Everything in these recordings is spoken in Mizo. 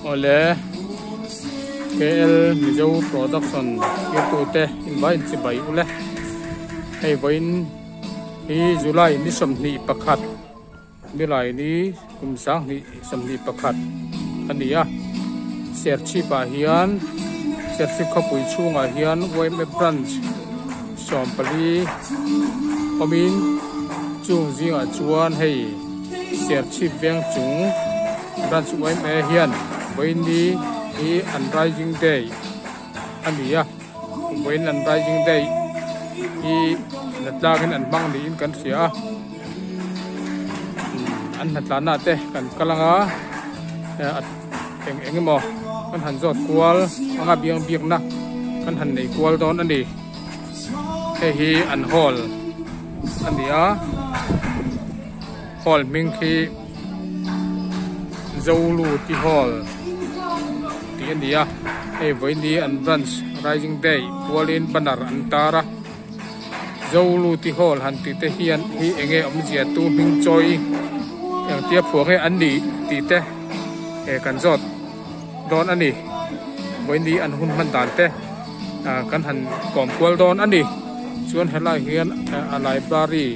Awle KL Mizo Production tirtute invai inchibai ule hei vawiin hi July ni 21 Nilai ni kum 2021 a ni a Serchhip ah hian Serchhip khawpui chhungah hian yma branch 14 awmin chung zingah chuan hei Serchhip veng chung branch yma hian vawiin hi an rising day a ni a vawiin an rising day hi natlakin an hmang niin kan hria a an hnatlanna te kan kal anga eng eng emaw kan han zawt kual anga biang biakna kan han nei kual dawn a ni hei hi an hall a ni a hall hming khi Zoluti hall tih a ni a hei vawiin an branch rising day pualin banner an tar a. Zoluti Hall han tih te hian hi enge awmzia tu hming chawi engtia phuah nge an nih tih te eh kan zawt dawn a ni. Vawiin an hun hman dan te ah kan han kawm kual dawn a ni. Chuan helai hian a library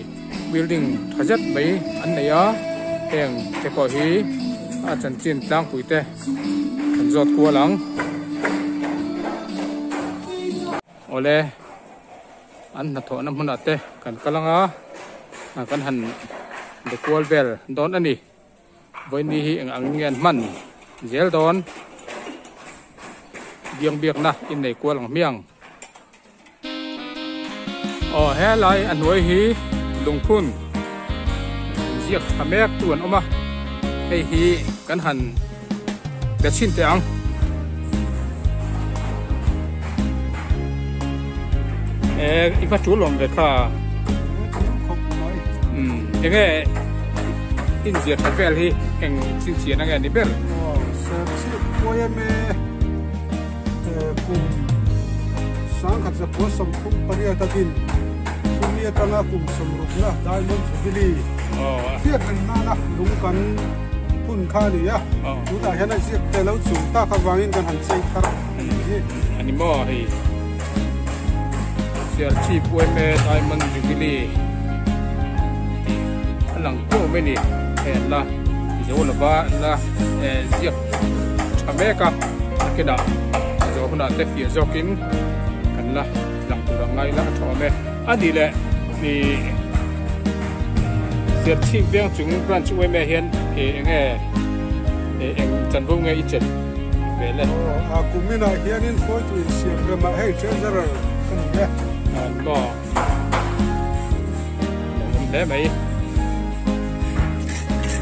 building tha zet mai an nei a, heng te pawh hi a chanchin tlangpui te kan zawt kual ang. Awle an hnathawhna hmunah te kan kal anga kan han be kual vel dawn a ni vawiin hi eng ang nge an hman zel dawn biang biakna innei kual ang hmiang aw helai a hnuai hi lungphun ziak tha mek tu an awm a hei hi kan han be chhin teh ang. Eh, i va tul awm ve kha. Um, enge in zia tha vel hi eng chin chian ange ni ber. Oh, ser chi poem e kum 1938 a din chumi atanga kum 60 na Diamond Jubilee hriat reng nana lung kan phun kha a ni a, tunah hian a ziak te lo chung tak avangin kan han chei thar a ni hi. A ni maw hei Serchhip yma Diamond Jubilee tih a lang kuau mai a ni hei an la zo lova an la ziak tha mek a nakinah zawh hunah te fiah zawkin kan la lang tur ang ngai la a tha awm e a nih leh ih Serchhip veng chung branch yma hian ih eng nge ih eng chanvo nge i chet ve le. Aw a kuminah hianin hruaitu insiam remah hei treasurer ka ni e. An maw lo awm hle mai.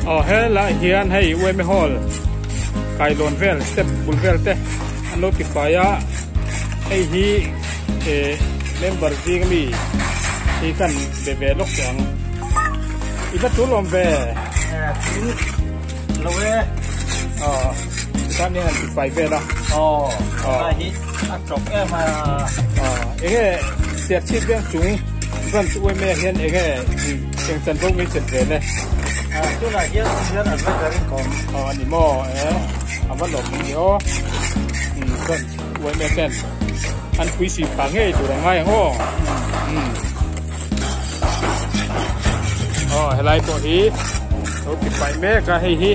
Aw helai hian hei yma hall kailawn vel step bul vel te an lo ti fai a hei hi eh member zing ami hi kan be ve lawk teh ang i va tul awm ve eh lo e aw tichuan hian an ti fai vel a aw helai hi a tawp em a aw enge Serchhip veng chung branch yma hian enge eng chanvo nge chet ve le tunah hian hian advisory kawm aw a ni maw e a va lawm ni aw branch yma ten an pui si pha ngei tur a ngai ang aw aw helai pawh hi lo ti paih mek a hei hi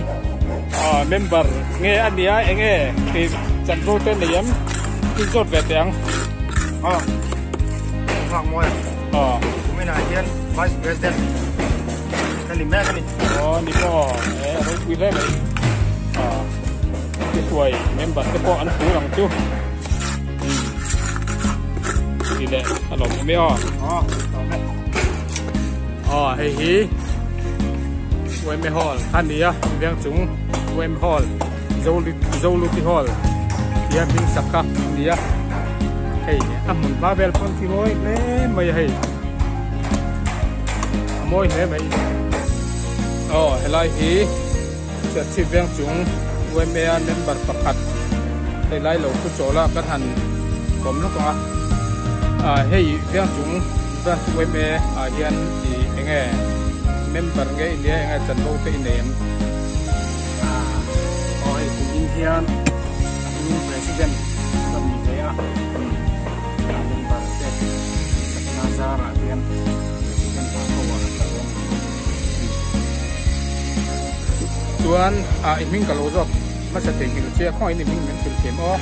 aw member nge a nia enge chanvo te nei em tin zawt ve teh ang. Aw nghak mawi a aw kuminah hian vice president ka ni mek a ni aw ni maw e a ropui hle mai aw ti hruai member te pawh an fur ang chu ti leh a lawm awm e aw aw lawm e aw hei hi yma hall a ni a veng chung yma hall Zoluti Hall tia hming sak kha a ni a, hei a hmun hma vel pawn khi mawi hle mai a hei a mawi hle mai aw helai hi Serchhip veng chung yma a member pakhat hei lai lo thu chawl a kan han kawm lawk ang a ah hei veng chung branch yma ah hian ih enge member nge i nia enge chanvo te i nei em. Aw hei kum in hian. hian a hming President ka ni ve a, member te chakna zarah hian President hna ho ah ka lo ni. Chuan i hming ka lo zawt hmasa thei nghilh che a, khawngaih in i hming min hrilh thiam aw.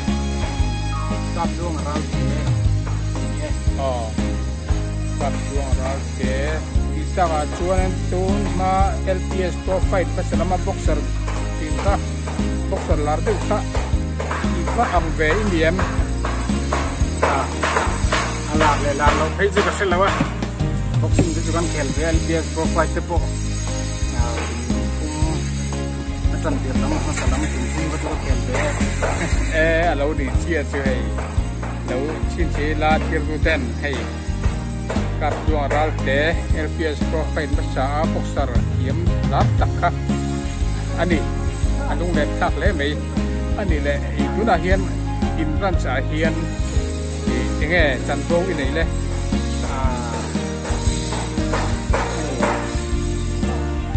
Kap Duang Ral Te ni e. Aw, Kap Duang Ral Te tih takah chuan tun hma LPS pawh fight hmasa lama boxer tih kha boxer lar deuh kha i va ang ve i ni em? A lar leh lar loh phei chu ka hre lo a, boxing te chu kan khel ve a, LPS pro fight te pawh kum thum a tan tir lam hmasa lam kum thum kha chu ka khel ve e. E a lo nih chiah chu hei lo chhin che ila thirtu ten hei kap chuang ral te LPS pro fight hmasa a boxer thiam lar tak kha a ni. A lunglen thlak hle mai a ni le. I tunah hian in branch ah hian i enge chanvo i nei le?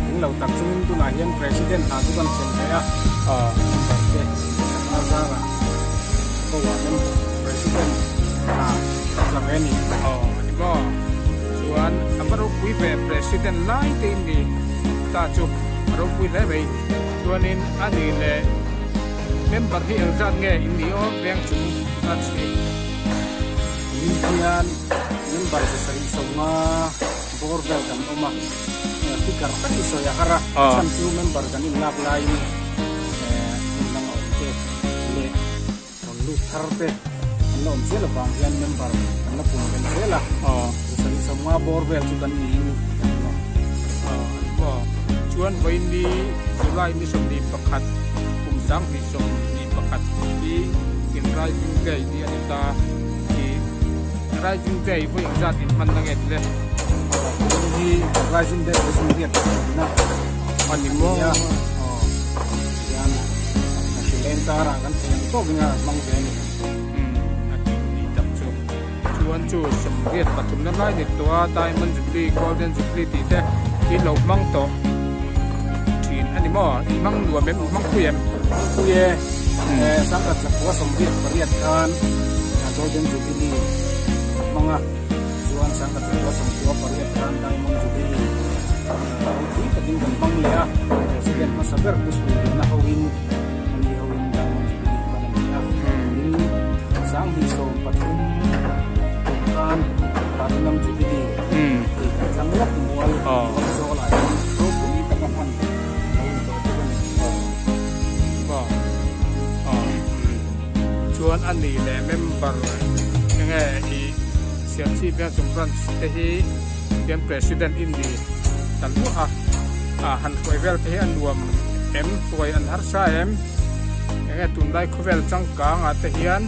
Eng lo tak chungin tunah hian President hna chu kan thlen ve a, member te chakna zarah ko ah hian President hna ka tla ve a ni. Aw a ni maw? Chuan a va ropui ve President lai te in ni ta chu a ropui hle mai. Chuanin a ni leh member hi eng zat nge in nih aw veng chung branch hi. Kumin hian member zasarih sawma bawr vel kan awm a, figure tak i sawi a har a, a chhan chu member kan inlak laiin hmun danga awm te leh Rawn lut thar te an la awm zel avang hian member kan la pun reng zel a, zasarih sawmnga bawr vel chu kan niin ka ring a. Chuan vawiin July ni 21 kum 2021 hi in Rising Day ni a ni ta. I Rising Day vawi engzat in hman na nge tile? Vawiin hi Rising Day vawi sawmriat pathumna a ni maw? Hian a hrileng karah kan thei ang tawkin a hmang ve a ni. Umm a tih ni tak chu. Chuan chu 83 na lai ni tawh a Diamond Jubilee, Golden Jubilee tih te hi lo hmang tawh thin a ni maw? I hmang nuam em? I hmang pui em? Hmang pui e. Sangkhat tlakua 88 khan Golden Jubilee a hmang a, chuan sangkhat tlakua 98 khan Diamond Jubilee ropui takin kan hmang leh a, President hmasa ber Pu Suiliana hoin ani hoin Diamond Jubilee hman a ni a. Tin, 2013 kum khan Platinum Jubilee tih kan thlang lawk mual Zawlah hian ropui taka hman a lo ni tawh bawk a ni. Chuan a ni leh member enge i Siamchhip hian chung branch te hi hian President in ni ta luah a, a han hruai vel te hi a nuam em, hruai an harsa em, enge tunlai khawvel changkang ah te hian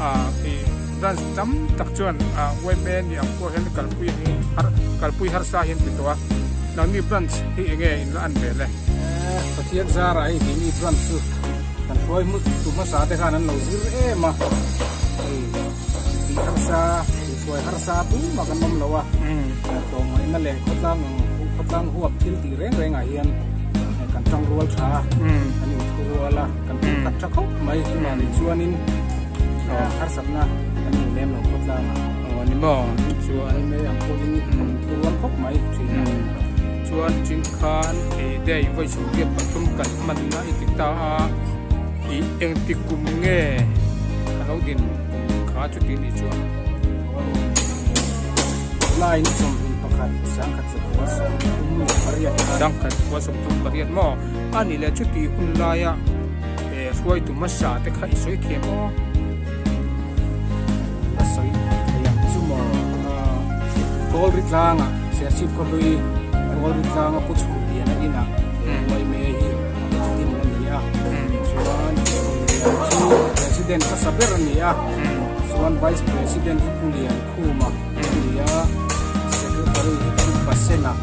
a i branch tam tak chuan a yma ni ang pawh hian kalpui hi har kalpui harsa hi an ti tawh a, nangni branch hi enge in la an ve le? Pathian zara hei keini branch chu kan hruai hmu tu hmasa te khan an lo zir em a, hei tih harsa tih hruai harsa tumah kan awm lo a, tlawmngaihna leh khawtlang ang khawtlang huap thil tih reng reng ah hian kan tang rual tha a, kan inthu rual a, kan hmu khat tha khawp mai tunah nih chuanin harsatna kan nei lem lo khawtlang ah. Aw ni maw chuan mai ang pawhin kan inthu rual khawp mai thin a. Chuan Chingkhan ei day vawi 83 kan hmanna i ti ta a, i engti kum nge a lo din kum kha chuti ni chuan. July ni 21 1938 khan. 1938 maw? A nih leh chuti hun laia hruaitu hmasa te kha i sawi thiam aw? A sawi thei ang chu maw? Kawlri tlangah Serchhip khawhlui Kawlri tlanga Pu Chhunliana inah he Uaime hi din a ni a. Chuan Pu Chhunliana chu President hmasa ber a ni a. Chuan Vice President hi Pu Liankhuma a ni a. Secretary hi Pu Pasena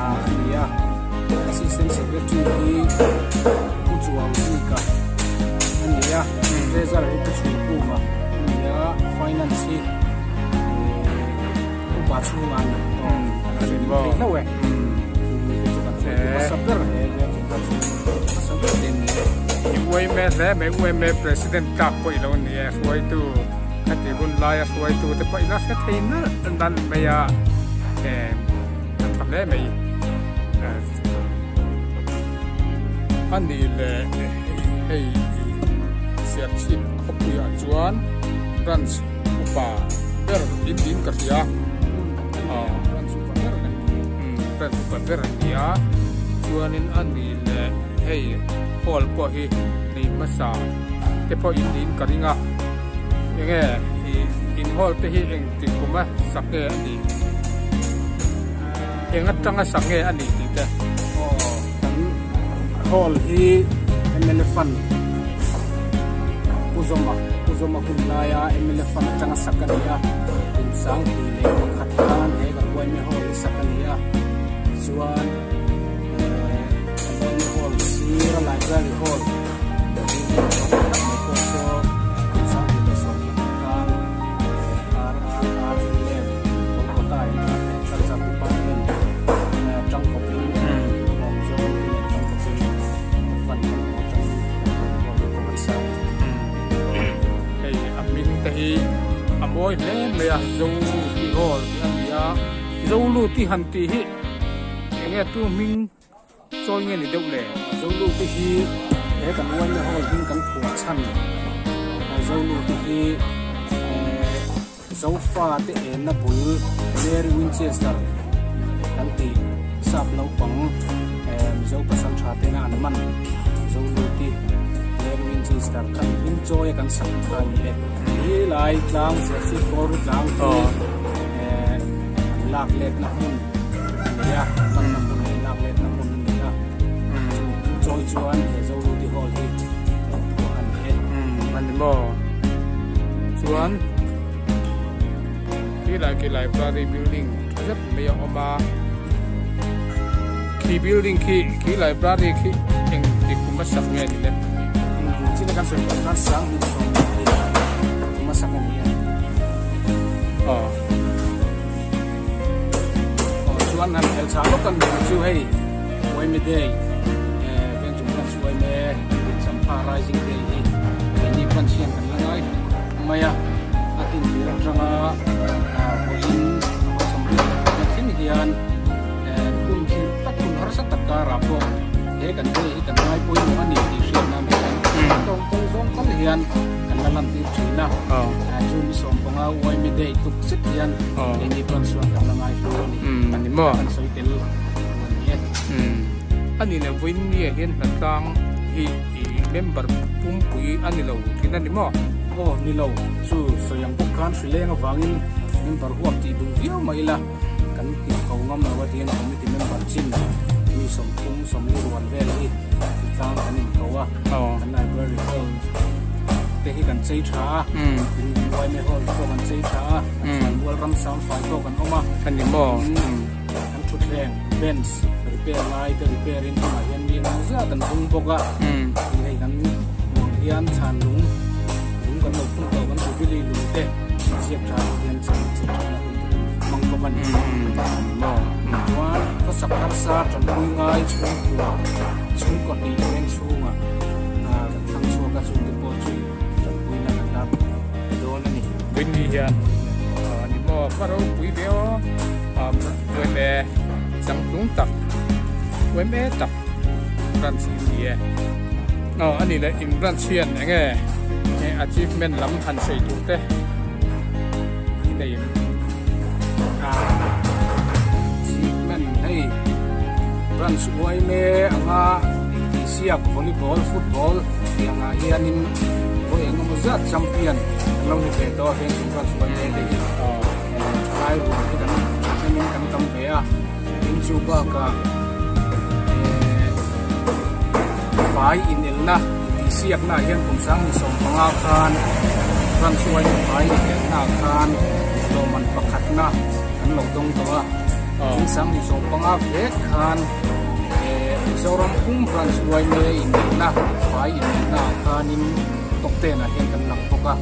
a ni a. Assistant Secretary hi Pu Chuauzuika a ni a. Treasurer hi Pu Chhunkunga a ni a. Finance hi Upa chhunga a ni. A hre ding thei hlauh e. Chu mi te chu kan hruaitu hmasa ber he veng chung kan hruaitu hmasa ber te an ni e. I uaime hle mai, uaime president tlak pawh i lo ni e, hruaitu khati hun laia hruaitu te pawh i la hre thei nalh nalh mai a, a tha hle mai. A nih leh hei Serchhip khawpuiah chuan branch upa ber in niin ka hria. Branch upa ber kan ni. Branch upa ber an ni a, chuanin a nih leh hei hall pawh hi nei hmasa te pawh in niin ka ring a, enge in hall te hi engtik kuma sak nge a nih? Eng atanga sak nge a nih tih te? Aw, kan hall hi mla fund Pu Zawma, Pu Zawma hun laia mla fund atanga sak a ni a, kum 2001 khan he kan Uaime hall hi sak a ni a, tichuan eh kan Uaime hall sira library hall building rawng tak mai pawh saw kum 2010 khan RRR leh Kolkata in Agriculture Department tangkawpin Lawmzawl te nen tangkawpin fund kan hmuh atangin kan rawn haw leh pawh kan sa. Hei a hming te hi a mawi hle mai a, Zoluti Hall tih a ni a, Zoluti han tih hi enge tu hming chawi nge ni deuh le? Zoluti hi he kan uaina hall hming kan phuah chhan Zoluti hi Zofa te enna bul Mary Winchester kan tih sap naupang Mizo pasal tha tena an man Zoluti Mary Winchester kha in chawi a kan sak kha a ni e. Hi lai tlang Serchhip Kawlru tlang hi an lak letna hmun a ni a, manna hmun leh lak letna hmun a ni a. Chu chawi chuan he Zoluti Hall hi phuah a ni e. A ni maw? Chuan khilai khi library building tha zet mai a awm a, khi building khi khi library khi eng ti kum a sak nge ni le? Chin a kan sawi pawh khan sang hnih sawm leh kum a sak a ni a. Aw. Aw chuan han hel chah lawk kan duh chu hei Uaime Day eh veng chung khan chu Uaime Sampha Rising Day hi keini branch hian kan la ngai mai a, a tin tir atanga vawiin 34 thleng hian hun thil tak hun harsa tak karah pawh he kan day hi kan ngai pawimawh a ni tih hriat nan hian tawng kawng zawng kal hian kan la lan tir thin a, chu mi 15 Uaimi Day tluk zet hian keini branch chuan kan la ngai hlu a ni, kan sawi tel a ni e. A ni leh vawiin ni ah hian hnatlang hi i member pumpui a ni lo thin a ni maw? Aw ni lo, chu sawi ang bawk khan hrileng avangin member huap tih duh viau mai ila kan tih ko ngam lo a tiang committee member chin mi 30 40 rual vel hi tlang kan inko a, kan library hall te hi kan chei tha a, yma hall te pawh kan chei tha a, Mual ram sang fai pawh kan awm a. A ni maw? Kan thutthleng, bench, repair lai te repair in tunah hian mi engemaw zat an bung bawk a, tih hei kan huang hian chhan lung, lung kan lo phun tawh kan Jubilee lung te ziak tha ho hian chhan chhe thatna hun te kan hmang bawk a ni. Chuan khawsak harsa tanpui ngai chhungkua, chhungkaw hnih veng chhungah kan thlang chhuak a, chungte pawh chu tanpuina kan la pe dawn a ni. Winnie hian a ni maw ka ropui ve aw. Uaime changtlung tak uaime tak branch in ni e. Aw a ni leh in branch hian enge achievement lam han sawi tur te i nei em? Achievement hei branch uaime anga intihsiak volleyball, football tih angah hianin vawi engemaw zat champion an lo ni ve tawh a heng chung branch uaime te hi. Thalai rual hi kan thahnemin kan tam ve a, tin chu bakah fai inelna intihsiakna ah hian kum 2015 khan branch uain fai inelna ah khan lawmman pakhatna kan lo dawng tawh a, tin 2015 vek khan Mizoram pum branch uain inelna fai inelna ah khanin top ten ah hian kan lang bawk a.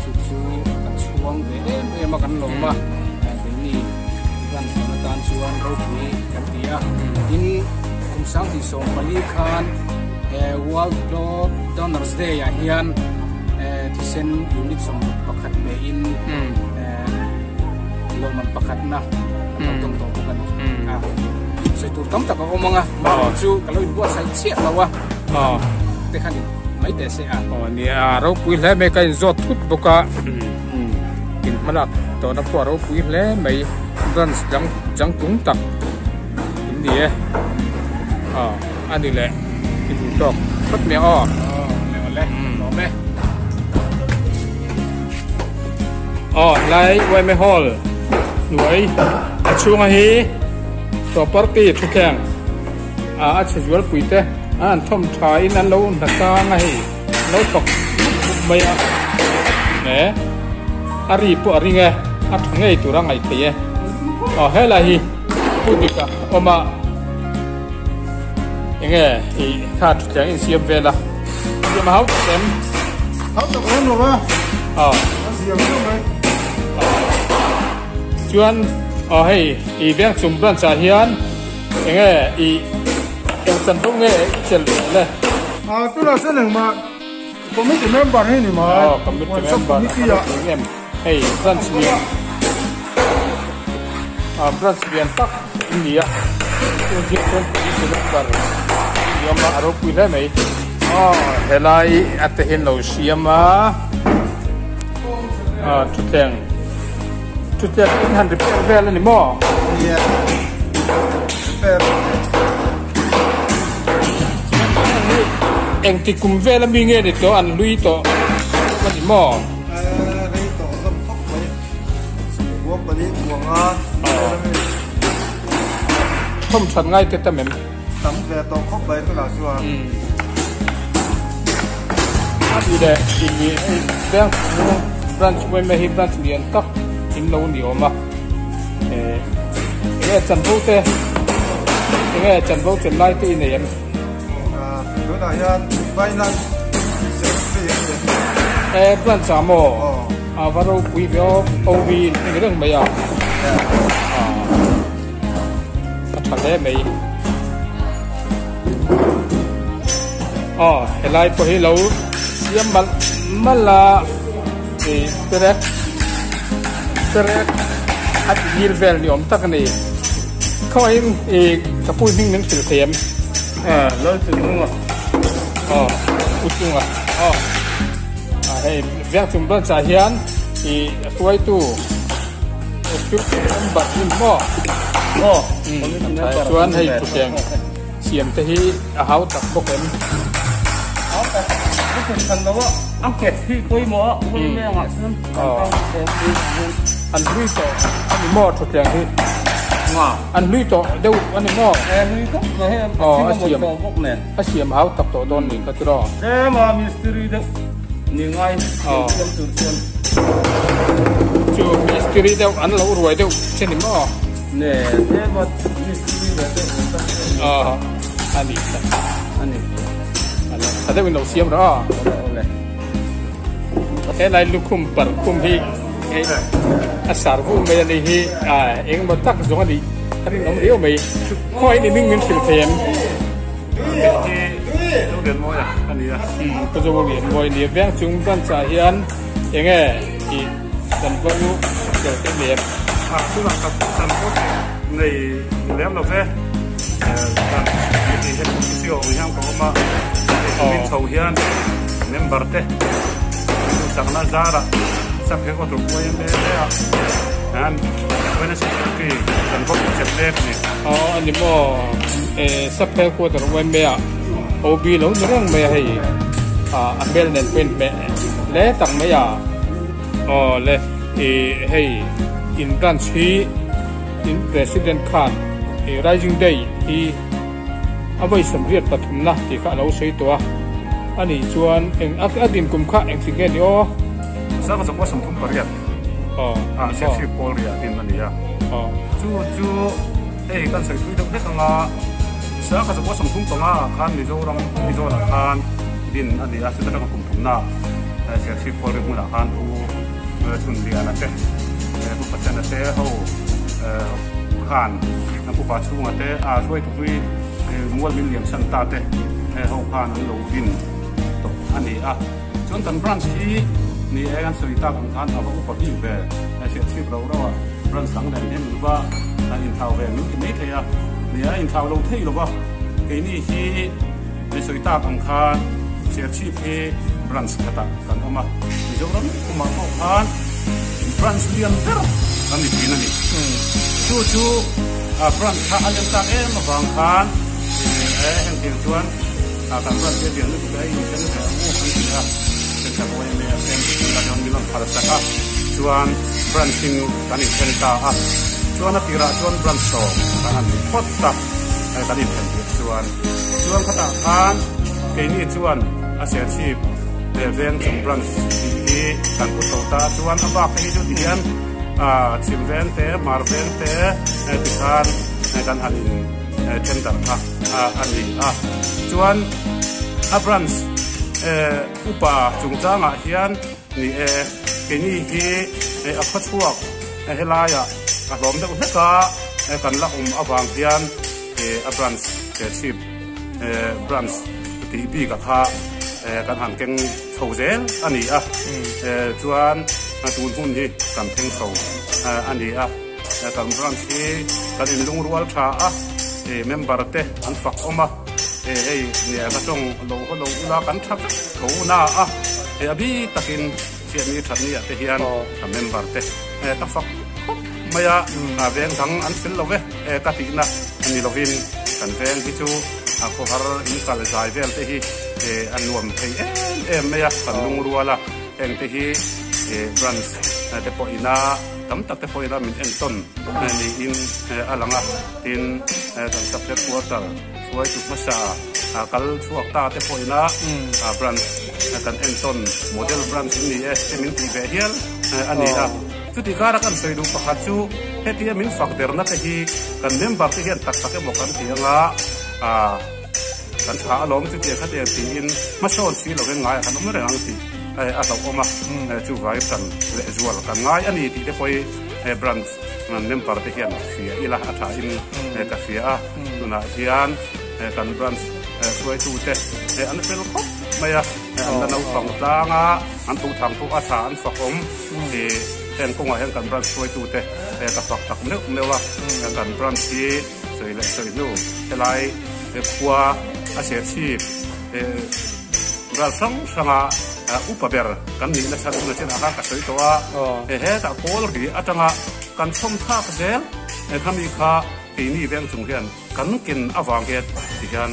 Chu chu kan chhuang ve em em a kan lawm a, keini branch lam atan chuan ropui kan ti a. Tin, kum 2014 khan World Blood Donors Day ah hian thisen unit 61 pe in lawmman pakhatna an lo dawng tawh bawk a ni. Sawi tur tam tak a awm ang a, mahni chu ka lo inbuatsaih chiah lo a, te khan in mai teh se a. Aw nia, ropui hle mai ka inzawt thut bawk a, in hmalak tawhna pawh a ropui hle mai, branch dang changtlung tak in ni e, a ni leh i duh tawk phawt mai aw. Aw le aw le, lawm e. Aw helai yma hall hnuai a chhunga hi property thuthleng a a chhe zualpui te an han thawm tha in an lo hna tang a hei an lo thawk mup mup mai a e a ri pawh a ring e a tha ngei tur a ngaih theih e aw helai hi pu dik a awm a enge ih kha thuthleng insiam vel a siam a hau tak em. Hau tak em lo a aw a ziam deuh mai. Chuan aw hei i veng chung branch ah hian enge i eng chan bo nge i chelh ve le? A tunah chuan engmah committee member hi ni mai. Aw committee member a lo tling em hei branch lian a branch lian tak in ni a chung zing chuan committee member in ni awm a a ropui hle mai. Aw helai a te hian lo siam a aw thutthleng thutthleng in han repair vel a ni maw? Nia repair Engti kum vel ami nge ni tawh an hlui tawh a ni maw? Rei tawh hlawm khawp mai sawmkua pali kuanga vel ami. Thawm that ngai te tam em? Tam ve tawh khawp mai tunah chuan. A ni leh i hei bank chung branch yma hi branch lian tak in lo ni awm a eh enge chanvo te enge chanvo chen lai te i nei em? Tunah hian finance secretary a ni. Eh branch ah maw? A va ropui ve aw OB in eng reng mai a. A tha hle mai. Aw helai pawh hi lo siam malh malh a ih perek perek a ti ngil vel ni awm tak a ni. Khawihin ih ka pu hming min hrilh thei em? Ah Lalchungnunga. Aw U Chunga aw ah hei Vengchung branch ah hian ih hruaitu. Chuan hei thuthleng siam te hi a hau tak bawk em? An hlui tawh a ni maw thuthleng hi? An hlui tawh deuh a ni maw? A siam hau tak tawh dawn ni kha tiraw? Chu mistiri deuh an lo ruai deuh che ni maw? Ne tlema mistiri ve deuh awm tak che ni. Aw a ni ta a ni. Ala tha deuh in lo siam rawh a. Awle awle. Helai lukhum parkhum hi hei a sar vu mai a ni hi a engemaw tak zawng a nih a rinawm riau mai. Khawi ni ming min hrilh thei em? Ka zo lian mawi a ni a veng chung branch ah hian enge ih kan va lu tel te lem. A tunah ka chan pawh nei lem lo ve kan mi hi sio ang hian ka awm a min chho hian member te duhsakna zarah sap he aw tur pawh em em a hian Buenos Aires kan va chet mek a ni. Aw a ni maw sap he quarter yma ah OB lo ni reng mai a hei a hmel nen pawh inhmeh hle tak mai a. Aw le ih hei in branch hi in president khan ih rising day hi a vawi sawmriat pathumna tih kha a lo sawi tawh a ani chuan eng a din kum kha engtik nge ni aw? Sangzawkua 38 ah Serchhip Kawlriah din a ni a. Chu chu hei kan sawi thui deuh hlek anga Sangzawkua 35 ah khan Mizoram Mizoram khan din a ni a, chuta tanga kum thumna Serchhip Kawlri hmunah khan Pu Chhunliana te Pu Pachana te ho khan Pu Pa Chhunga te a hruaitu hlui Mual min liam san ta te. ho khan an lo din tawh a ni a. Chuan kan branch hi ni e an sawi tak ang khan a va upa bik ve Serchhip ro ro a branch dang nen hian min va inthlau ve min ti mai thei a, ni a inthlau lo thei lo va, keini hi ni sawi tak ang khan Serchhip hi branch khatah kan awm a, Mizoram kumah pawh khan branch lian ber kan ni thin a ni. Chu chu branch kha a lem tak em avang khan hengtiang chuan kan branch hi a lian lutuk e, inten ve ang u kan ti a, Central YMA a pen la dawn min rawn phal sak a, chuan branch in kan inthen ta a, chuan a tirah chuan branch sawm kan han ni phawt ta, kan inthen tir chuan chuan khatah khan keini chuan a Serchhip leh veng chung branch tih hi kan pu chho ta, chuan a bak te hi chu tihian chhim veng te hmar veng te tikhan kan han in then darh kha a ni a, chuan a branch Upa chungchangah hian ni e, keini hi a khawchhuak helaiah a hlawm deuh hlek a, kan la awm avang hian a branch Serchhip branch tih bik a kha kan han keng chho zel a ni a, chuan tun hun hi kan thleng chho a ni a, kan branch hi kan inlungrual tha a, member te an fak awm a. Hei nia ka tawng lo haw lo ula kan tha vek tho na a, hei a bik takin chhiatni thatni ah te hian ka member te ka fak khawp mai a, veng dang an fel lo ve ka tihna a ni lovin kan veng hi chu a khawhar in kal zai vel te hi a nuam thei em em mai a, kan lungrual a, heng te hi branch te pawh ina tam tak te pawh ina min entawn niin a lang a, tin kan sub headquarter. Hruaitu hmasa kal chhuak ta te pawhin a branch kan entawn model branch in ni e te min tih ve hial a ni a. Chutih kara kan sawi duh pakhat chu hetia min fak derna te hi kan member te hian tak tak emaw kan ti anga kan tha alawm chutia khatiang tiin hmasawn si lovin ngai a kan awm reng ang tih a hlauhawm a. Chuvangin tan lehzual kan ngai a ni tih te pawhin branch member te hian hria ila a tha in ka hria a. Tunah hian kan branch hruaitute an fel khawp mai a, an la naupang tlang a, an tho thang pawh a tha an fak awm tih heng kawngah hian kan branch hruaitute ka fak tak meuh meuh a. Kan branch hi sawi leh sawi hnu helai khua a Serchhip branch hrang hranga upa ber kan nihna chhan hunah chinah khan ka sawi tawh a, hetah kawl ri atanga kan chhawm thlak zel khami kha Keini veng chung hian kan ken avang hian ti hian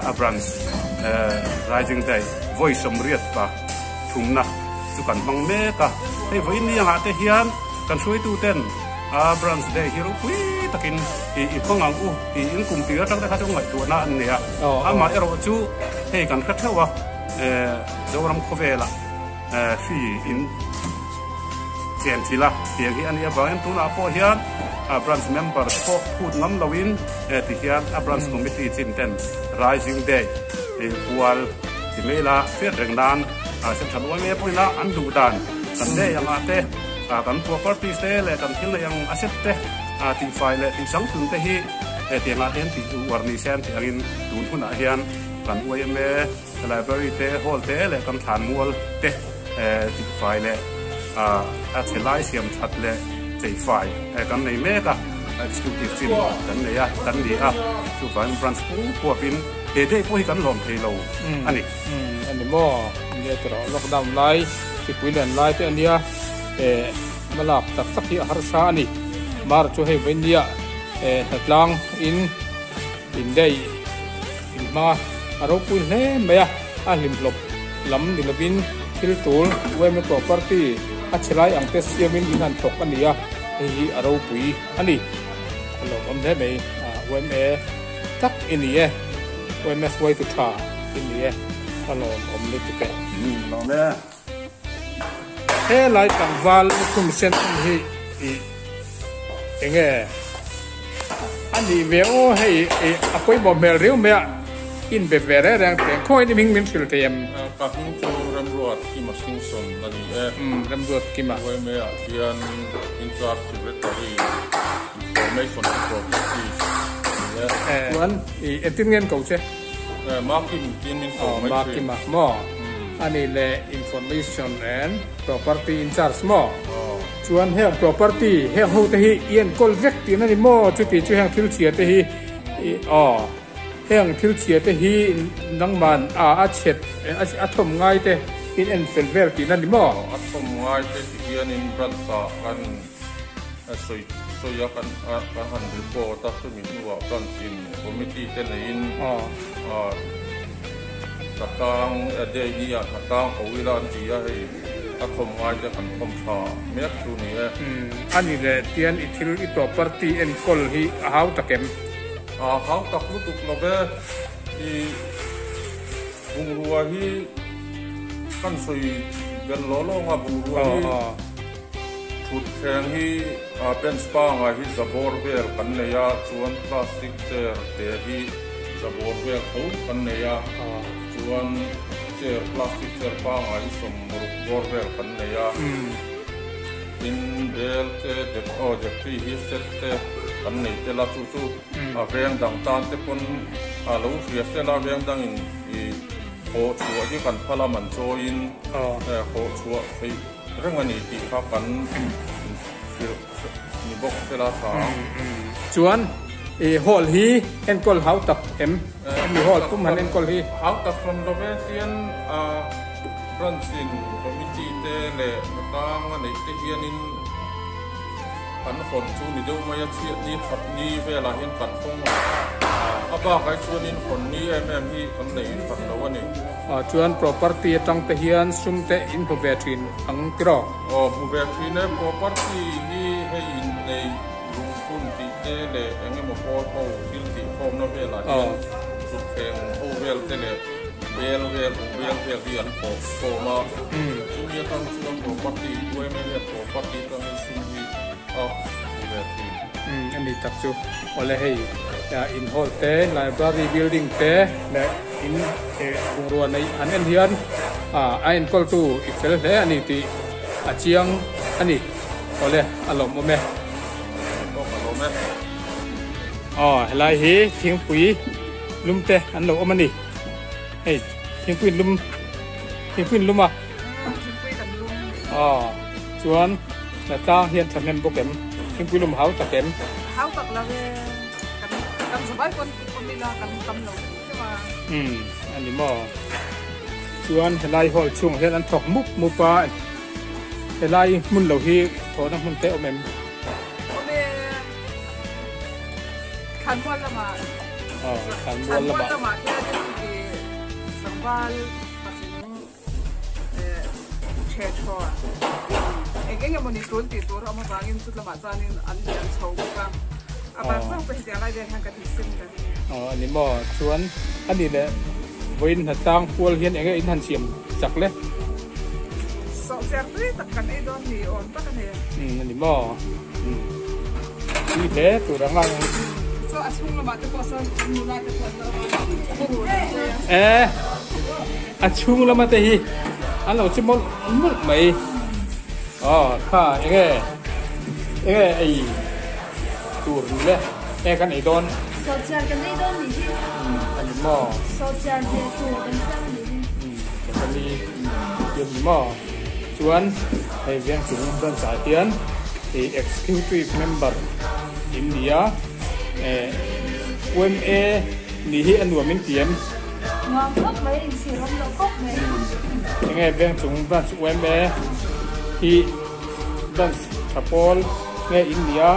a branch Rising Day vawi sawmriat pa thumna chu kan hmang mek a. Hei vawiin ni angah te hian kan hruaitu ten a branch day hi ropui takin i hmang ang u tiin kum tir atang te kha chu ngaihtuahna an nei a. Amah erawh chu hei kan hre theuh a, Zoram khawvelah hri in chen thil a, tiang hi a nih avangin tunah pawh hian branch member te pawh phut ngam loin ti hian a branch committee chin ten Rising Day pual ti mai ila hriat reng nan Central yma pawhin a an duh dan kan day angah te kan properties te leh kan thil neih ang asset te tihfai leh tihsangtun te hi tiangah te hian tih uar ni se an tih angin tun hunah hian kan yma Library te, hall te leh kan thlan mual te tihfai leh a chhe lai siam that leh cheifai kan nei mek a, executive chin kan nei a, kan ni a, chuvangin branch pung puapin he day pawh hi kan lawm thei lo a ni. A ni maw? Nia tawrh lockdown lai, hripui len lai te a nia, hmalak tak tak hi a harsa a ni. Mar chu hei vawinia hnatlang in indaih. In hma a ropui hle mai a, a hlimhlawp lam ni lovin thil tul yma property a chhe lai ang te siamin in han thawk a ni a, hei hi a ropui a ni. A lawmawm hle mai a, yma tak i ni e, yma hruaitu tha i ni e, a lawmawm lutuk e. Lawm e. Helai tlangval lukhum sen hi i enge a nih ve aw hei i a pawimawh hmel riau mai a in be ve reng reng teng khawiin i hming min hrilh thei em? Ka hming chu Remruat Kima Singson a ni e. Umm Remruat Kima. YMA ah hian Incharge Secretary Information and Properties a ni e. Chuan i engtin nge an ko che? Makim tiin min ko mai thin. Makima maw? Ani leh Information and Property in charge maw? Chuan heng property heng ho te hi i enkawl vek tihna ni maw? Chuti chu heng thil chhia te hi aw heng thil chhia te hi nangman a a chhet a thawm ngai te in en fel vel tihna ni maw? A thawm ngai te ti hianin branch ah kan sawi sawi a kan kan han report a chumi hnuah branch in committee te neiin Hlatlang daily ah hlatlang ko ila an ti a hei a thawm ngai te kan thawm tha mek chu ni e. A ni leh tian i thil i property enkawl hi a hau tak em? A hau tak lutuk lo ve i bungrua hi kan sawi bel law law ang a bungrua hi thutthleng hi bench pangai hi zabawr vel kan nei a chuan plastic chair te hi Zabawr vel tho kan nei a, chuan chair plastic chair pangai hi sawmruk bawr vel kan nei a, tin bel te dek aw dekri hi set te kan nei tel a, chu chu a veng dang tan te pawn a lo hria sel a, veng dangin i hawh chhuah hi kan phal a man chawiin hawh chhuah theih reng a ni tih kha kan hrilh. Ni bawk sela tha ang. Chuan i hall hi enkawl hau tak em? Hemi hall pum han enkawl hi. Hau tak hran lo ve chian a branch in committee te leh hnatlang a neih te hianin kan hawn chu ni deuh mai a chhiat ni khat ni velah hian kan hawng a, a bakah hi chuanin hawn ni em em hi kan nei hran lo a ni. Chuan property atang te hian sum te in hmu ve thin ang tiraw? Aw hmu ve thin e, property hi hei innei lungphun tih te leh eng emaw pawl ho thil tih khawmna velah hian thutthleng ho vel te leh bel vel bung bel vel hi an pawh khawm a, chumi atang chuan property yma hian property atangin sum hi a hmu ve thin. Umm a ni tak chu, awle hei in hall te library building te leh in bungrua neih an en hian a enkawltu i fel hle a ni tih a chiang a ni. Awle a lawmawm e. Aw a lawm e. Aw helai hi thingpui lum te an lo awm a ni. Hei thingpui lum thingpui lum a. Thingpui kan lum. Aw chuan tlang hian thahnem bawk em? Thingpui lum hau tak em? Hau tak lo e. Kan kan zavai pawn awm ila kan tam lo. Umm a ni maw? Chuan helai hall chhungah hian an thawk mup mup a, helai hmun lo hi thawhna hmun te awm em? Awm e, Thlanmual lamah. Aw, Thlanmual lamah. Thlanmual lamah hianin tlangval patling ṭhe ṭhaw eng eng emawni tul tih tur a awm avangin chu lamah chuanin an lian chho bawk a, a ban zawk pawh hetiang lai vel hian kan insim ta ni. Aw a ni maw? Chuan a ni leh vawiin hnatlang pual hian enge in han siam chak le? Sawhchiar tui tak kan ei dawn ni awm tak a ni. Umm a ni maw? Umm tui hle tur ang a. Chaw a chhung lamah te pawh sawn nula te pawh an lo awm a, thurur an sawi a. E a chhung lama te hi an lo chi mawlh mawlh mai. Aw kha enge enge ei tur ni le e kan ei dawn. Sawhchiar kan ei dawn nih hi. Umm a ni maw. Sawhchiar ve tur kan siam a nih hi. Umm chawhmeh siam ni maw. Chuan hei veng chung branch ah hian ih executive member in ni a eh yma nih hi a nuam in ti em? Nuam khawp mai inchhir awm loh khawp mai. Enge veng chung branch yma hi branch tha pawl nge in ni a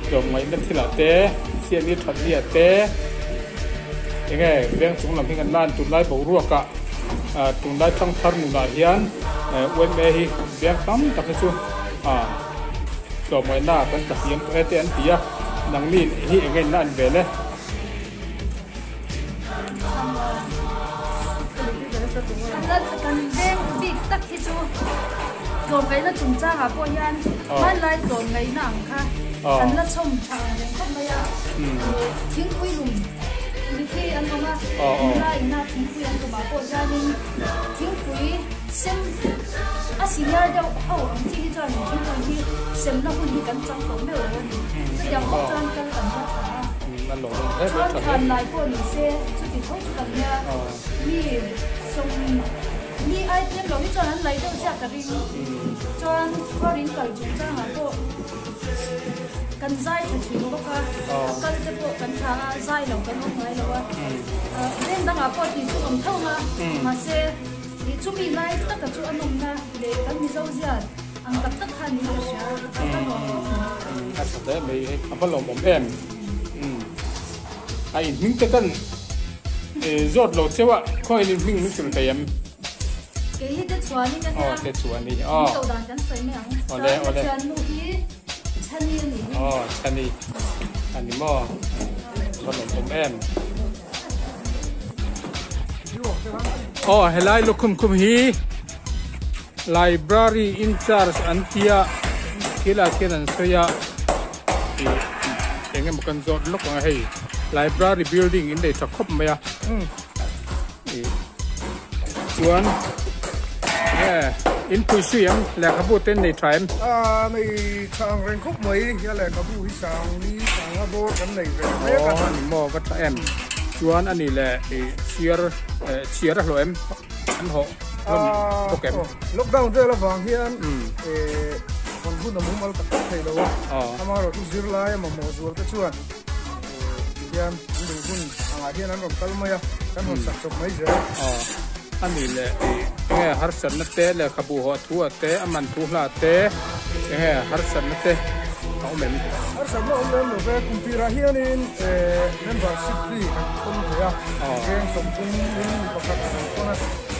tlawmngaihna thil ah te siamni that ni ah te enge veng chung lam hi kan lan tunlai boruak ah. Tunlai thangthar nunah hian yma hi biang tam tak hi chu tlawmngaihna kan ta hliam tawh e te an ti a, nangni hi eng nge inla en ve le? Kan veng bik tak hi chu tlawmngaihna chungchangah pawh hian hmanlai tlawmngaihna ang kha kan la chhawm tha ang reng khawp mai a, thingpui lum. Mithi an awm a, nula ina thingpui an tumah pawh hianin thingpui sem a senior deuh ho ang chi hi chuan thingpui hi semna hun hi kan chang tawh meuh lo a ni. Chutiang bawk chuan kal kan la tha a. Chuan thlan lai pawh ni se chuti tho chu kan nia mi sawm mi ai tlem lo hi chuan an lai deuh chiah ka ring. Chuan khuarin kal chungchangah pawh kan zai tha thin bawk a, a kal te pawh kan tha a, zai lo kan awm ngai lo a. Veng dangah pawh tih chu awm tho ang a, mahse chumi lai taka chu a nawmna leh kan Mizo ziat ang tak tak kha niin ka hria, a va nuam khawp mai. A tha hle mai hei, a va lawmawm em. A inhming te kan zawt lo cheu a, khawiin inhming min hrilh thei em? Kei hi Techuani ka nia. Aw Techuani aw. Min dan kan sawi mai ang. Awle awle. Chuan ka thiannu hi Chhani a nih hi. Aw Chhani a ni maw? A va lawmawm em. Aw helai lukhum khum hi Library in charge an tia thil ah khian an sawi a ih eng emaw kan zawt lawk ang a hei library building in nei tha khawp mai a ih chuan nge in pui sui em lehkhabu te an nei tha em ah nei tha ang reng khawp mai a lehkhabu hi sang ni sang a bawr kan nei ve mek a aw ni maw va tha em chuan a nih leh ih chhiar chhiar a hlawh em an hawh hlawm bawk em? Lockdown vel avang hian hawn hun a mumal tak tak thei lo a, amaherawh chu zirlai a mamawh zual te chuan tihian an duh hun angah hian an rawn kal mai a, kan rawn sak chawp mai zel. A nih leh enge harsatna te lehkhabu hawh thu ah te a man thu hla te enge harsatna te a awm em? Harsatna awm lem lo ve, kum tirah hianin membership fee kan thawn ve a, veng sawmthum in mi pakhat kan thawn a,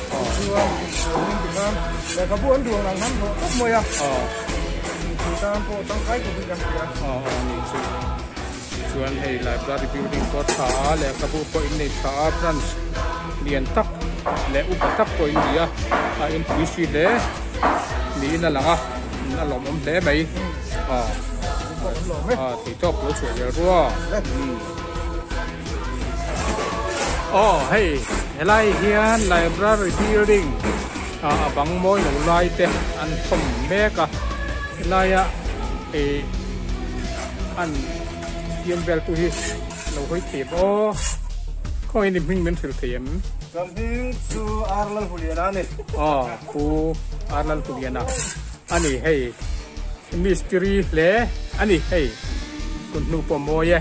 tichuan insualin tikhan lehkhabu an duan ang han hlawh tawp mai a, mipui tan pawh tangkai khawpin kan hria. Aw aw ni chu chuan hei library building pawh a tha a, lehkhabu pawh in nei tha a, branch lian tak leh upa tak pawh in ni a, a inpui si hle niin a lang a, a lawmawm hle mai. Aw thei tawp lo chhuah zel rua. Aw hei helai hian library building a bang mawi lo lai te an thawm mek a helaia ih an siam vel tu hi lo hawi thei aw khawnge ni hming min hrilh thei em? Kan hming chu Arlalhuliana a ni. Aw Pu Arlalhuliana a ni hei. Mistiri hle a ni hei kun hnu pawh mawi e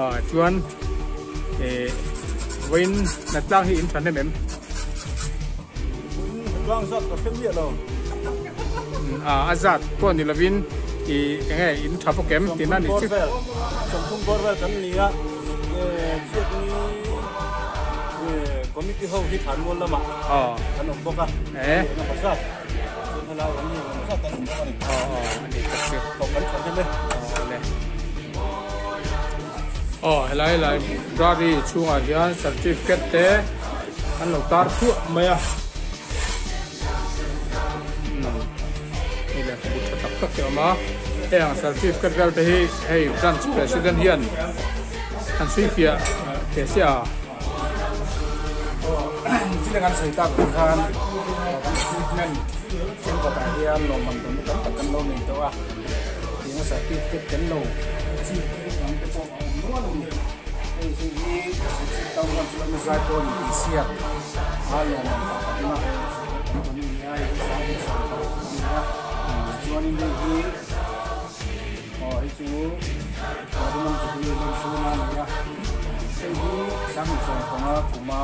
ah chuan eh vawiin hnatlang hi in tha hnem em? Hnatlang zat ka hre miah lo. Ah a zat pawh ni lovin ih eng nge in tha bawk em tihna ni chu. Sawmthum bawr vel kan ni a eh chhiatni committee ho hi Thlanmual lamah an awm bawk a eh engemaw zat. Aw helai library chhungah hian certificate te an lo tar thuah mai a hei lehkhabu tha tak tak te a awm a heng certificate vel te hi hei branch president hian an suifiah teh sia. Thil kan sawi tak ang khan kan equipment thenkhatah hian lawmman dawnna tam tak kan lo nei tawh a, tianga certificate kan lo achieve ang te pawh a awm nual a ni. Hei hi hi Serchhip Town Hall chu a zai pawh a ni tih siak a lawmman pakhatna kan dawn a ni a, hei hi sanghnih sawmparuk a ni a, tichuanin hei hi aw hei chu Rajaman Jubilee lawmsuna a ni a, hei hi Sanghnih Sawmpanga kuma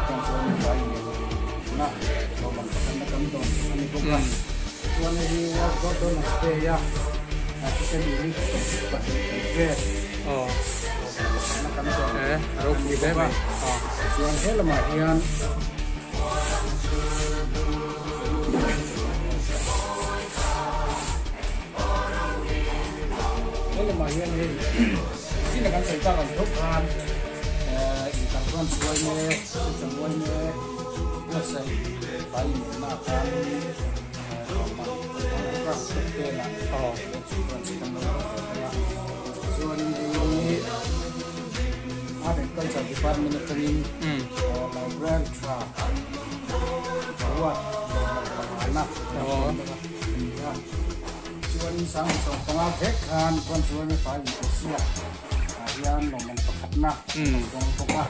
Tawngtawn vai nena lawmman pakhatna kan dawn a ni bawk a. Chuan hei hi World God Donors Day a thisen unit 12 kan pek lawmman pakhatna kan dawn a ni bawk a. Chuan he lamah hian He lamah hian hei zingah kan sawi tak ang tho khan in kan rawn suai mek chang uai mek buatsaih fai inelna ah khan lawmman kan rawn pek vel ah chuan chi kan lo rawh ve thei a chuanin hei Art and Culture Department atangin library tha award lawmman pangana kan hmu bawk a ni a chuanin sang sawm panga vek khan chuan chuan fai in tih siak hian lawmman pakhatna a lo dawng bawk a.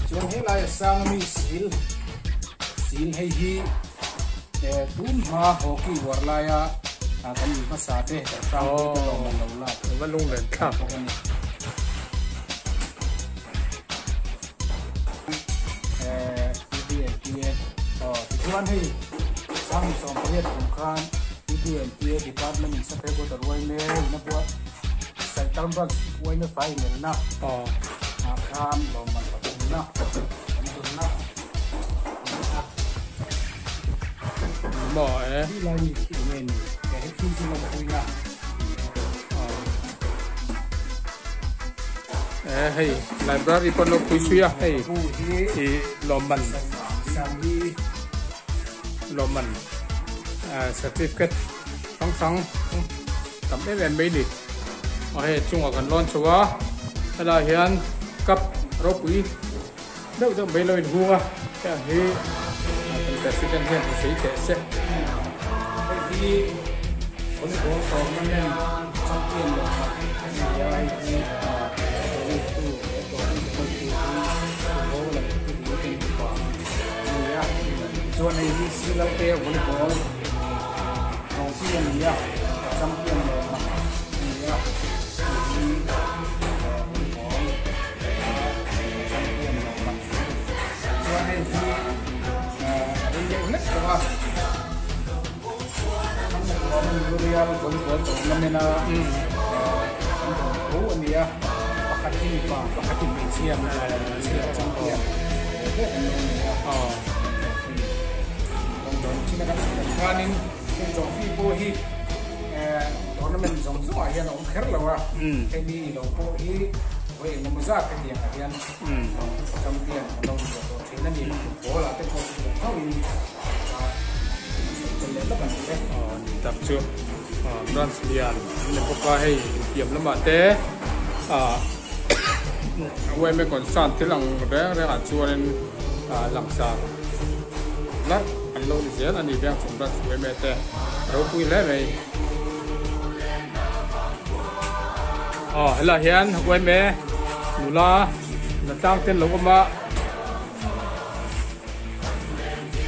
Chuan helaia sang ami sil sil hei hi tun hma hockey uar laia kan in hmasa te kan hrang pui te lawmman lo lak va lunglen thlak bawk a ni. PBNPA tichuan hei 2018 kum khan PBNPA department in Saphei Water Uaime in a buat Saitang Branch Uaime final na ah khan lawmman pathumna kan dunna a ni maw e. Hi lai mi khi eng nge ni he thil chu lawm puina. E hei library pawh an lo pui sui a hei ih lawmman lawmman certificate hrang hrang tam em em mai a ni aw hei chungah kan lawn chho a helaiah hian cup ropui deuh deuh mai lo inhung a heng hi kan president hian hmu sei teh se. Hei hi volleyball tournament champion leh khat a ni a, hei hi tawltu he tournament hruaitu hi Pu Ho leh Pu Hu te nupa a ni a, tichuan hei hi Silalte volleyball trophy a ni a, champion leh khat a ni a, hei hi volleyball champion leh khat chuan hei hi a rei deuh hlek tawh a Memorial volleyball tournament a kan dawn tho a ni a pakhat hi mipa pakhat hi hmeichhia mipa leh hmeichhia champion ve ve an lo ni a trophy kan dawn chin a kan sawi dan khanin heng trophy pawh hi tournament zawng zawngah hian a awm kher lo a hemi lo pawh hi vawi engemaw zat hetiang ah hian champion an lo ni ve tawh thin a ni. Football ah te pawh chutiang tho in a sawi tel leh lawk a ni e. Aw ni tak chu branch lian an ni bawk a hei infiam lamah te ah yma concern thil ang reng reng ah chuanin langsar larh an lo ni zel a ni veng chung branch yma te a ropui hle mai. Aw helaiah hian yma nula la tlang te an lo awm a.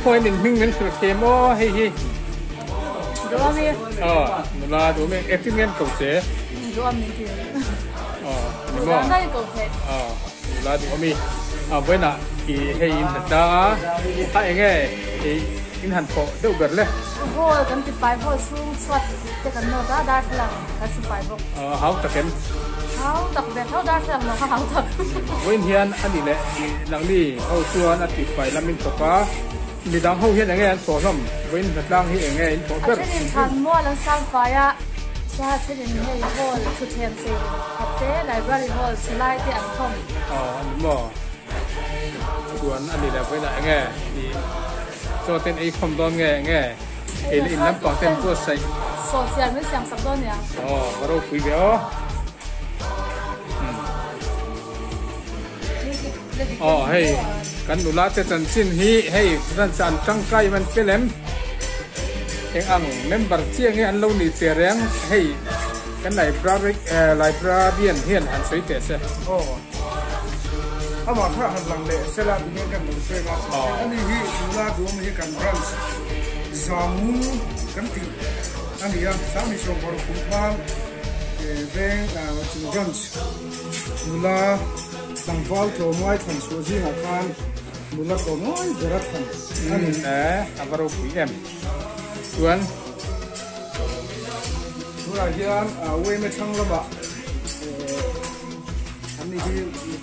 Khawiin in hming min hrilh thei maw hei hi. Duami. Aw nula duami engtin nge an ko che? Duami ti. Aw ni maw? Nula ko thei. Aw nula duami. A vawiinah i hei in hlat a a enge i in han thawh deuh ber le? Hall kan ti fai hall chhung chhuat te kan nawt a darthlalang kan su fai bawk. Aw hau tak em? Hau tak ve tho darthlalang lo kha hau tak. Vawiin hian a ni leh i langni ho chuan a ti fai lam in thawk a, midang ho hian enge an thawh hlawm? Vawiin hnatlang hi enge in thawh ber? A thenin chhan mual an sang fai a, chuan a thenin hei hall thutthleng chei khat te library hall chhe lai te an thawm. Aw a ni maw? Chuan a ni leh vawiinah enge i Chaw ten ei khawm dawn nge nge ei leh in lampang ten buatsaih. Sawhchiar min siam sak dawn nia. Aw va ropui ve aw. Aw hei kan nula te chanchin hi hei branch an tangkai man fel em eng ang member chiah nge an lo ni che reng hei kan library librarian hian han sawi teh se. Aw amah kha han lang leh sela ti hian kan lo sawi a ani hi nula duam hi kan branch Zamung kan tih a ni a Sangni Sawmparuk kum khan veng chung branch nula tlangval tlawmngai thlan chhuah zingah khan nula tlawmngai ber a thlan a ni. A va ropui em chuan. Tunah hian Uaime thlang lamah an ni hi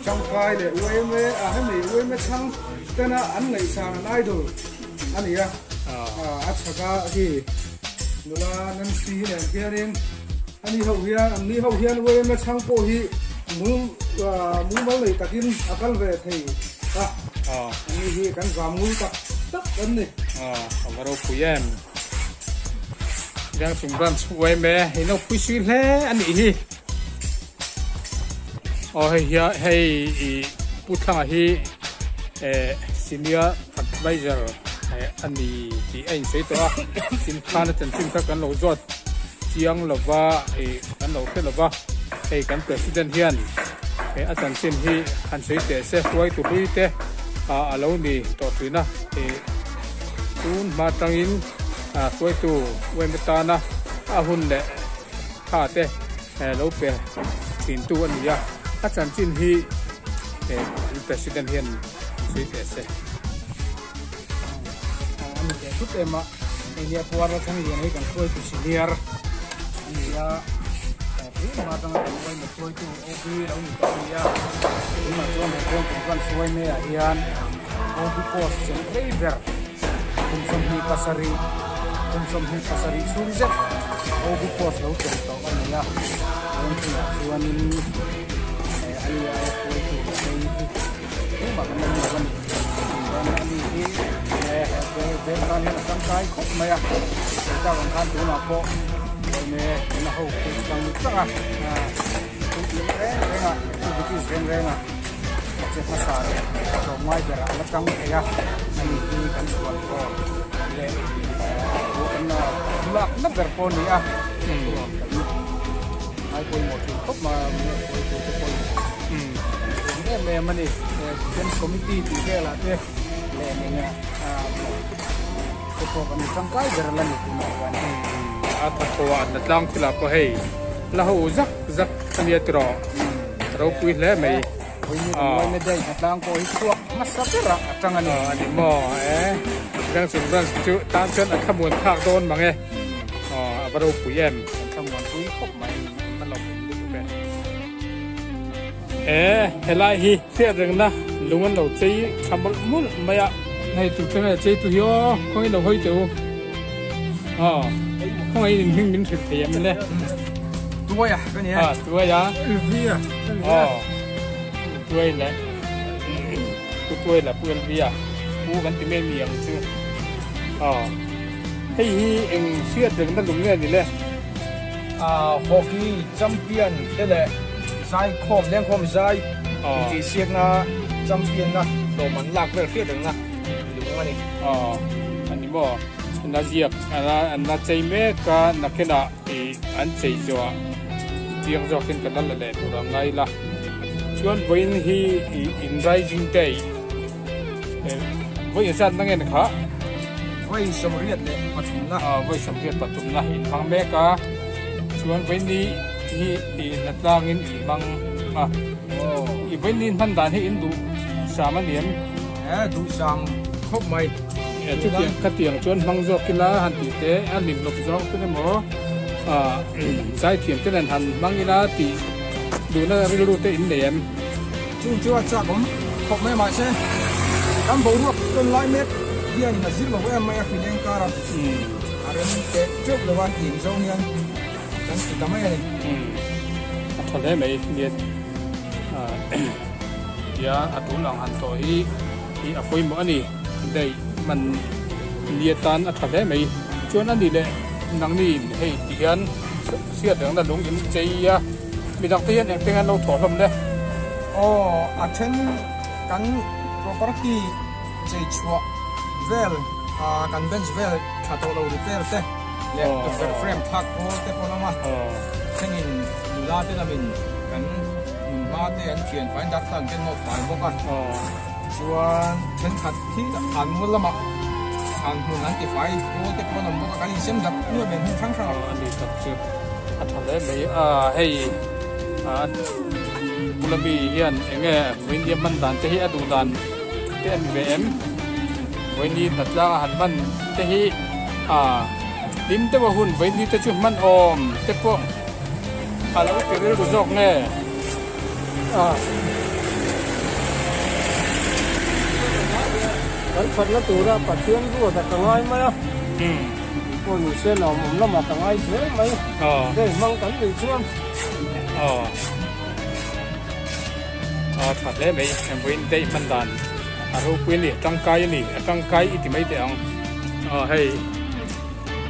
tangkai leh Uaime a hemi Uaime thlang tena an ngaihsan an idol a ni a a chhaka khi nula Nancy nen hianin ani ho hian an ni ho hian Uaime thlang pawh hi mumal nei takin a kal ve thei a an ni hi kan zam ngul tak tak an ni. A va ropui em. Vengchung branch yma in lo phui sui hle a nih hi. Aw hei hian hei i Pu Thlanga hi eh senior advisor eh a ni tih a insawi tawh a. Tin khana chanchin kha kan lo zawt chiang lova ih kan lo hre lova hei kan president hian. A chanchin hi han sawi teh se, hruaitu hlui te a lo ni tawh thin a, tun hma tangin hruaitu uaim atana a hun leh tha te lo pe thin tu a ni a, a chanchin hi an president hian han sawi teh se. A ni teh thut em a, hei nia puar la thleng lian hi kan hruaitu senior a ni a, tun hma atanga kan uaim hruaitu OB lo ni tawh a ni a, tunah chuan he kawng kum kan hruai maiah hian OB post chelh rei ber kum 27 kum 27 chhung zet OB post lo chelh tawh a ni a, tun hunah chuanin a ni aia hruaitu hei hi tumah kan la ni lo a ni, chuan a ni hi he veng tan hian a tangkai khawp mai a, heta ang khan tunah pawh Lawme na ho pui tlang tlang a, thil reng reng a, activities reng reng a, a che hmasa leh tlawmngai berah a la tang thei a, ani hi kan chhuan pawh leh kan lakna ber pawh a ni a, kan ngai pawimawh thin khawp mai a, mi a hruaitu te pawhin kan chhuang em em a ni, Defence Committee tih velah te leh eng a. Te pawh kan tangkai ber la ni tunah hian. A thawthawh a na tlang thilah pawh hei la ho zak zak a nia tiraw ropui hle mai. Vawiin kan uaina daih na tlang pawh hi chhuak hmasa berah a tang a ni. A ni maw e Junction Branch chu tan chuan a thlamuan thlak dawn mang e a va ropui em. Kan thlamuan pui khawp mai. A lawm lutuk e. E helai hi hriat rengna lung an lo chei tha mawlh mawlh mai a. Hei tu te nge chei tu hi aw khawngaih lo hawi teh u aw khawngaih in hming min hrilh thei em le. Tuai a ka ni e. A tuai a. LV a ka ni e. Aw tuai le pu tuai le pu LV a pu kan ti mai mi ang chu aw hei hi eng hriat rengna lung nge ni le. Hockey champion te leh zaikhawm lengkhawm zai intihsiakna champion na hlawm an lak vel hriat rengna lung a ni. Aw a ni maw? Na ziak an la chei mek a, nakinah an chei zawh chiang zawkin kan la la leh tur ang ngai la. Chuan vawiin hi in Rising Day vawi zat na nge ni kha? Vawi 83 na. Aw vawi 83 na in hmang mek a, chuan vawiin ni hi i na tlangin in hmang a. I vawiin ni hman dan hi in duh sam a ni em? E duh sam khawp mai. E chutiang khatiang chuan hmang zawk ila han tih te a hlim lawk zawng chu emaw zaithiam te nen han hmang ila tih duhna rilru te in nei em? Chung chu a chak awm khawp mai mahse kan boruak tawn lai mek hianin a zir lo em mai a hrileng kar a, a rem teh teuh lo a tih zawng hian kan ti ta mai a ni. A tha hle mai nia tia a tul ang han tawh hi hi a pawimawh a ni daih man nia tan a tha hle mai chuan a ni leh nangni hei ti hian hriat rengna lung in chei a. Midang te hian engteng an lo thawh hlawm le? Aw, a then kan property chei chhuah vel kan bench vel tha tawh lo repair te leh tukverh frame thlak pawl te pawh an awm a, thlengin nula te lamin kan hmun hma te an thian fai darthlalang te an nawt fai bawk a, chuan thenkhat khi an mual lamah thlan hmun an ti fai pawl te pawh an awm bawk a, kan insem dap nuai mai hmun hrang hrang ah. A ni tak chu. A tha hle mai a, hei a bula mi hian eng nge vawiin a hman dan te hi a duh dan te a ni ve em? Vawiin hi hnatlang a han hman te hi a hlim deuh a hun vawiin ni te chu hman awm te pawh a lo ti rilru zawk nge? A kan thatna tura Pathian ruat a ka ngai mai a. Pawh ni se lo awm lamah ka ngai zel mai. Hei hmang kan nih chuan. Aw. A tha hle mai. Vawiin daih hman dan a ropui a ni, a tangkai a ni, a tangkai i ti mai teh ang. Aw hei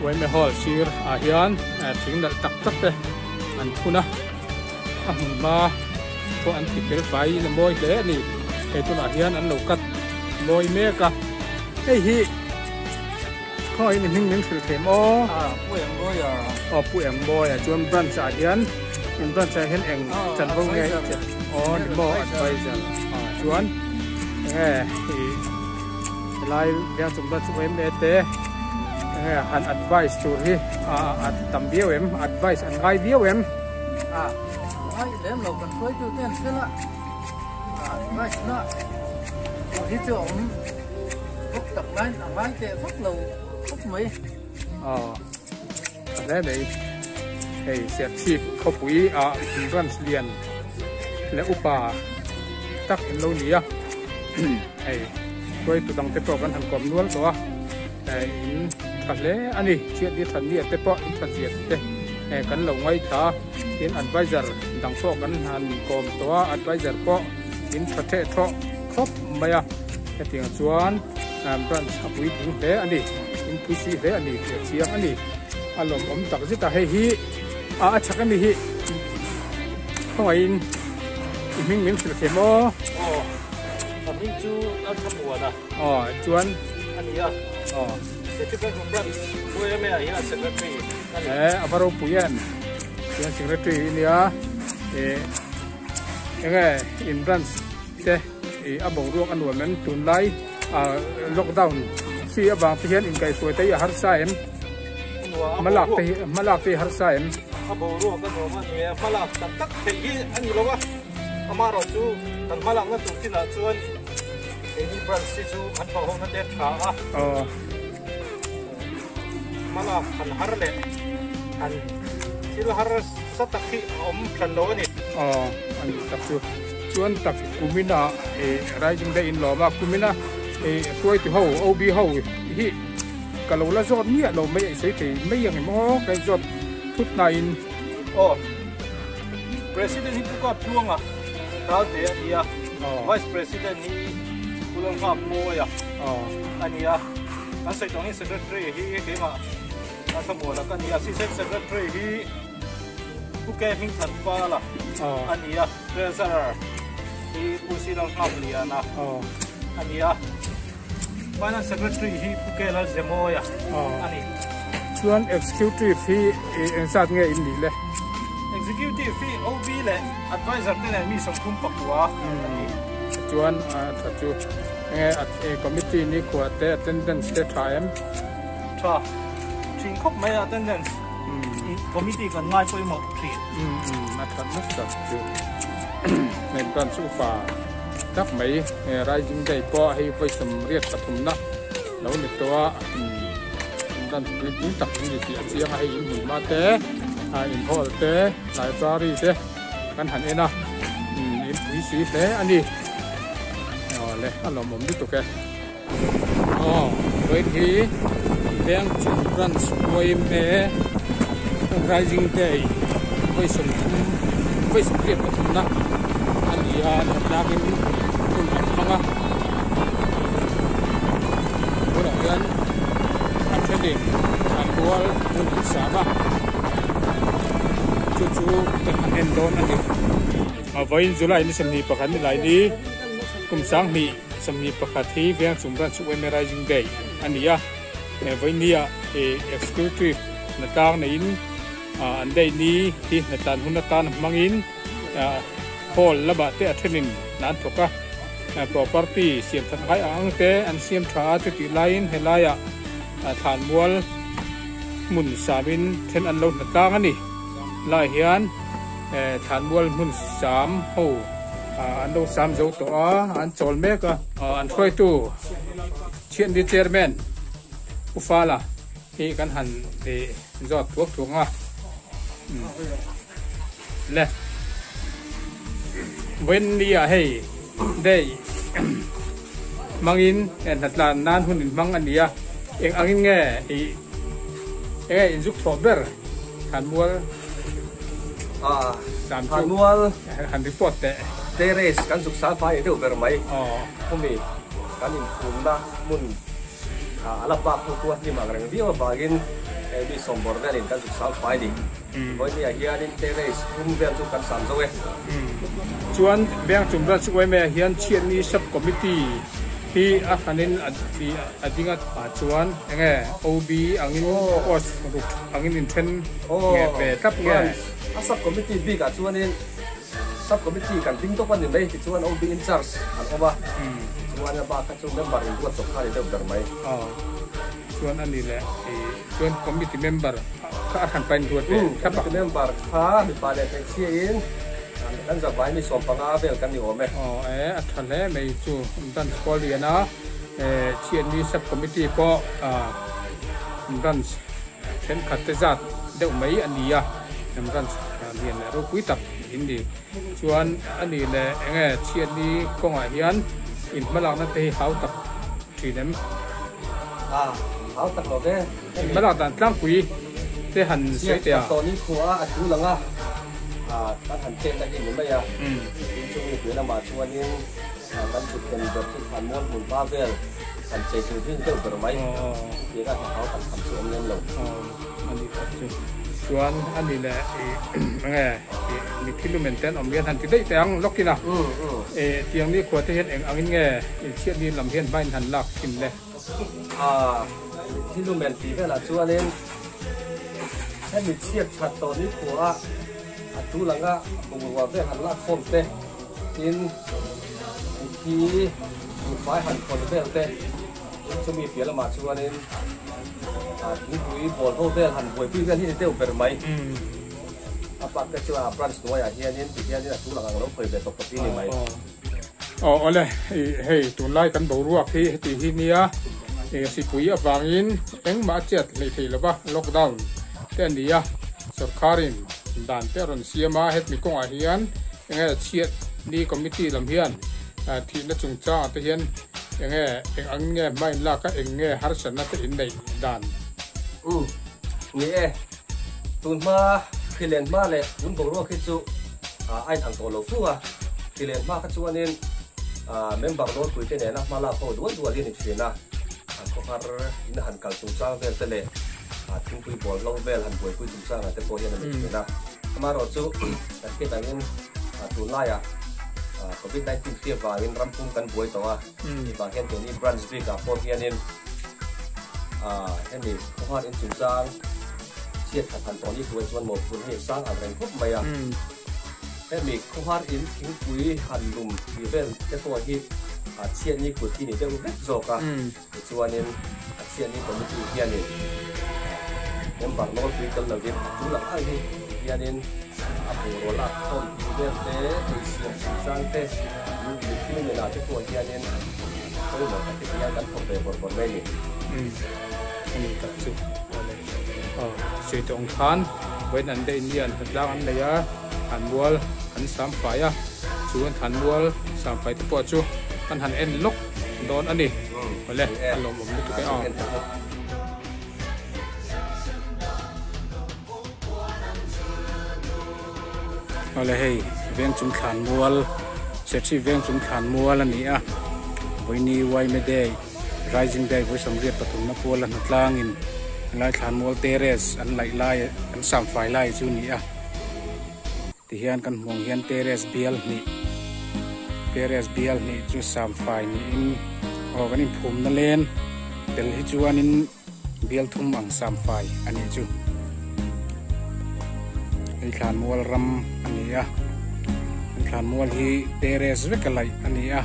Uaime Hall sir ah hian thing nalh tak tak te an phun a, a hmun hma pawh an ti fel fai in a mawi hle a ni. Hei tunah hian an lo cut mawi mek a, hei hi. Khaw in hming min hrilh thei maw? Ah, Pu Engmawia. Aw, Pu Engmawia. Chuan branch ah hian, in branch ah hian eng chanvo nge i chelh? Aw ni maw advisor chuan enge ih helai veng chung chuan chu em em te enge han advice tur hi a tam viau em advice an ngai viau em. A ngai lem lo kan hruaitu te an fel a advice na tur hi chu a awm vak tak ngai a ngai teh vak lo khawp mai. Aw a hle mai hei Serchhip khawpui ah branch lian leh upa tak in lo ni a hei hruaitu dang te pawh kan han kawm nual tawh a in tha hle a ni chhiat ni that ni te pawh in that zia te kan lo ngaithla a tin adviser dang pawh kan han kawm tawh a adviser pawh in tha theh thawh khawp mai a hetiang chuan branch a puitling hle a ni in pui si hle a ni tih a chiang a ni a lawmawm tak zet a hei hi a a chhak ami hi khawngaihin i hming min hrilh thei maw aw ka hming chu a tha muan a aw chuan a ni a aw Certificate of Branch UMA ah hian secretary a ni e a va ropui em chuan secretary i nia e enge in branch te ih a boruak a nuam em tunlai ah lockdown chi avang te hian inkaihhruai te hi a harsa em hmalak te hi hmalak te hi a harsa em. A boruak a nuam a ni e hmalak tak tak theih hi a ni lo a amaherawh chu kan hmalakna tur chinah chuan keini branch hi chu an thawh ho na te a tha a hmalak han har leh han thil harsa tak hi a awm hran lo a ni. Aw a ni tak chu. Chuan tak kumina ih Rising Day in lawm a, kumina ih hruaitu ho OB ho hi ka lo la zawt miah lo mai a i sawi thei mai ang em aw ka zawt thut hnaiin. Aw President hi Pu Kap Tluanga Ralte a ni a, Vice President hi Pu Lalngap Mawia a ni a, kan sawi tawh angin Secretary hi keimah Thlamuana ka ni a, Assistant Secretary hi Pu Ke Hmingthat Pala a ni a, Treasurer hi Pu Silal Nghakliana a ni a, Finance Secretary hi Pu Ke Lalzemawia a ni. Chuan Executive hi engzat nge in nih le? Executive hi OB leh Advisor te nen mi 34 a ni. Chuan a tha chu enge committee ni khuah te attendance te tha em? Tha thin khawp mai a attendance. Committee kan ngai pawimawh thin. A that nasa chu hei branch upa tak mai Rising Day pawh hei vawi 83 na lo ni tawh a branch puitling tak an ni tih a chiang a hei in hmun hma te in hall te library te kan han en a in pui si hle a ni awle a lawmawm lutuk e. Aw vawiin hi Vengchung Branch yma Rising Day vawi 30 vawi 33 na a ni a hnatlakin hun an hmang a tunah hian a thenin an rual hmun an sam a chu chu kan han en dawn a ni. Vawiin July ni 21 ni lai ni kum 2000. 21 hi Vengchung Branch yma Rising Day a ni a, he vawinia Executive hnatlang neiin an daih ni hi hnatlan hun atan hmangin hall lamah te a thenin hna an thawk a, property siam that ngai ang ang te an siam tha a, chutih laiin helaiah thlanmual hmun samin then an lo hnatlang a ni. Lai hian thlanmual hmun sam ho. An lo sam zo tawh a, an chawl mek a. An hruaitu Thianli Chairman Pu Fala hi kan han zawt thuak thuak ang a. Le Vawiinni ah hei day hmangin hnatlan nan hun in hmang a ni a, eng angin nge ih enge inzuk thawh ber Thlanmual sam chu han report teh. Terrace kan zuk sal fai deuh ber mai. Khumi kan inkhumna hmun a la bak ho chu a hlim ang reng viau avangin hei mi sawmbawr velin kan zuk sal fai ni. Vawinia hianin terrace hmun vel chu kan sam zo e. Chuan Vengchung Branch yma hian chhiatni sub committee hi a hranin a ding a chuan enge OB angin post ruk angin inthen nge ve tlat nge. A sub committee bikah chuanin. Sub committee kan ding tawp a ni mai tichuan OB in charge an awm a, chuan a bak kha chu member in buat chawp kha a ni deuh ber mai. Aw, chuan a ni leh i chuan committee member kha a hran pain ruat ve thlap a. Committee member kha mipa leh hmeichhia in kan zavai mi 15 vel kan ni awm e. Aw e, a tha hle mai chu branch pawl lian a, chhiatni sub committee pawh branch Thenkhat te zat deuh mai a ni a, Branch lian leh ropui tak in ni. Chuan a ni leh eng nge chhiatni kawngah hian in hmalakna te hi hau tak thin em? A, hau tak lo ve. In hmalak dan tlangpui te han sawi teh a. Chhiat tawh ni khua a tul ang a, kan han chetna hi ni mai a. Tin chumi hnuai lamah chuanin kan thut ken ber chu thlanmual hmun pa vel. Kan chei tur hi deuh ber mai. Chutianga hna hau kan tham chu awm lem lo. A ni tak chu. Chuan a ni leh i enge i mitthi lumen te an awm hian han ti daih teh ang lawk ina. I tiang ni khua te hian eng angin nge i chhiat ni lam hian hmain han lak thin le? A mitthi lumen tih velah chuanin hemi chhiat that tawh ni khua a tul anga bungrua vel han lak khawm te tin mitthi Buhfai han khawn vel te in chumi piah lamah chuanin thingpui bawl ho vel han buaipui vel hi ni deuh ber mai. A pak te chuan a branch hnuaiah hianin ti hianin a tul ang ang lo khawi ve tawp tawp hi ni mai. Aw awle hei tunlai kan boruak hi heti hi nia sipui avangin engmah a chet hleih theih lova lockdown te a ni a sorkarin dan te a rawn siam a hetmi kawngah hian Enge chhiat ni committee lam hian thihna chungchangah te hian enge eng ang nge hma in lak a eng nge harsatna te in neih dan? Umm ni e, tun hma hrilen hma leh tun boruak hi chu a in ang tawh lo fu a, hrilen hma kha chuanin member nawlpui te nena hma lak ho dual dual hi a ni thin a, khawhar in han kal chungchang vel te leh thingpui bawl hlo vel han buaipui chungchangah te pawh hian a ni thin a. Amaherawh chu kan hriat angin tunlaiah Covid 19 hri avangin ram pum kan buai tawh a, hei vang hian keini branch bikah pawh hianin hemi khawhar in chungchang chhiat khat han tawh ni hnuai chuan mawhphurh hi a sang ang reng khawp mai a. Hemi khawhar in thingpui han lum tih vel te pawh hi chhiatni kut hi ni deuh vek zawk a. Tichuanin a chhiatni committee hianin member nawlpui tel lovin a tul ang ang hi hianin a bungraw lak khawm tih vel te, ei siam chungchang te, thil nena te pawh hianin pawimawh tak te hian kan thawk ve bawrh bawrh mai a ni. Umm a ni tak chu awle. Aw sawi tawh ang khan vawiin an daih ni an hnatlang an nei a, thlanmual an sam fai a, chu an thlanmual sam fai te pawh chu kan han en lawk dawn a ni. Awle a lawmawm lutuk e aw. Awle hei veng chung thlanmual Serchhip veng chung thlanmual a ni a, vawiini Yma Day. Rising Day vawi 83 na puala hnatlangin helai thlanmual terrace an laih lai an samfai lai chu a ni a tihian kan hmuh ang hian terrace bial hnih terrace bial hnih chu samfai niin aw kan inphumna len tel hi chuanin bial thum ang samfai a nih chu hei thlanmual ram a ni a thlanmual hi terrace vek a laih a ni a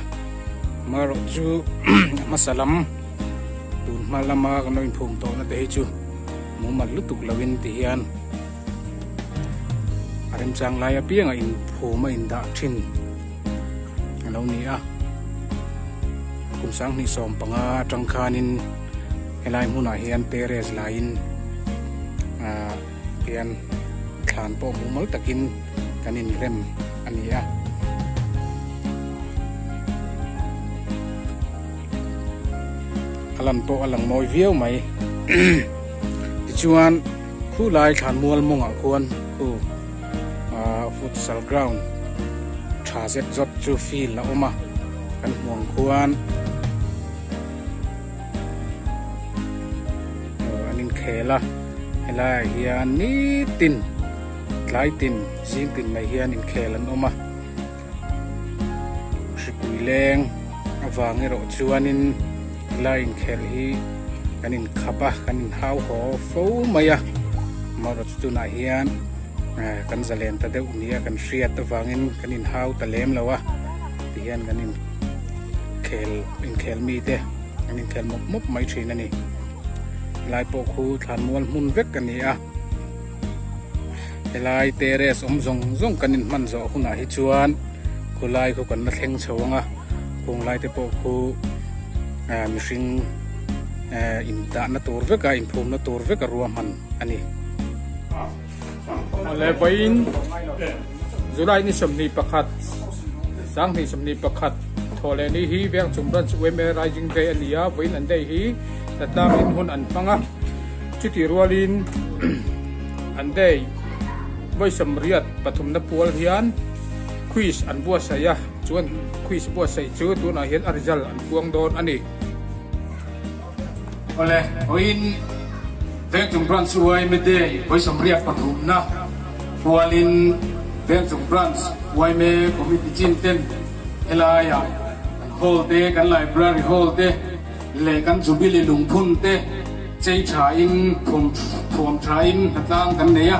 marawh chu a hmasa lam tun hma lama kan lo inphum tawhna te hi chu mumal lutuk lovin ti hian a remchang lai apianga inphum a indah thin a lo ni a kum 2015 atang khanin Helai hmunah hian terrace laiin ah hian thlan pawh mumal takin kan inrem a ni a. A lan pawh a lang mawi viau mai. Tichuan khu lai thlan mual mawngah khuan khu ah futsal ground tha zet zawt chu field a awm a kan hmuh ang khuan. An inkhel a helaiah hian nitin tlai tin zing tin mai hian inkhel an awm a hripui leng avang erawh chuanin helai inkhel hi kan inkhap a kan inhau haw fo mai a amaherawhchu tunah hian. Kan zalen ta deuh nia kan hriat avangin kan inhau ta lem lo a, tihian kan inkhel inkhel mite an inkhel mawp mawp mai thin a ni. Helai pawh khu thlanmual hmun vek a ni a, helai terrace awm zawng zawng kan inhman zawh hunah hi chuan khulai khu kan la thleng chho ang a, khung lai te pawh khu mihring indahna tur veka inphumna tur veka ruahman a ni. Awle vawiin July ni 21 2021 thawh leh ni hi Vengchung Branch yma Rising Day a ni a, vawiin an day hi Tlatlangin hun an hmang a, chutih rualin an day vawi sawmriat pathumna pual hian quiz an buatsaih a, chuan quiz buatsaih chu tunah hian a result an puang dawn a ni. Awle, vawiin Vengchung Branch yma Day vawi sawmriat pathumna pualin Vengchung Branch yma Committee chin ten helaiah kan hall te, kan library hall te leh kan Jubilee lungphun te chei thain thuam thuam thain hnatlang kan nei a.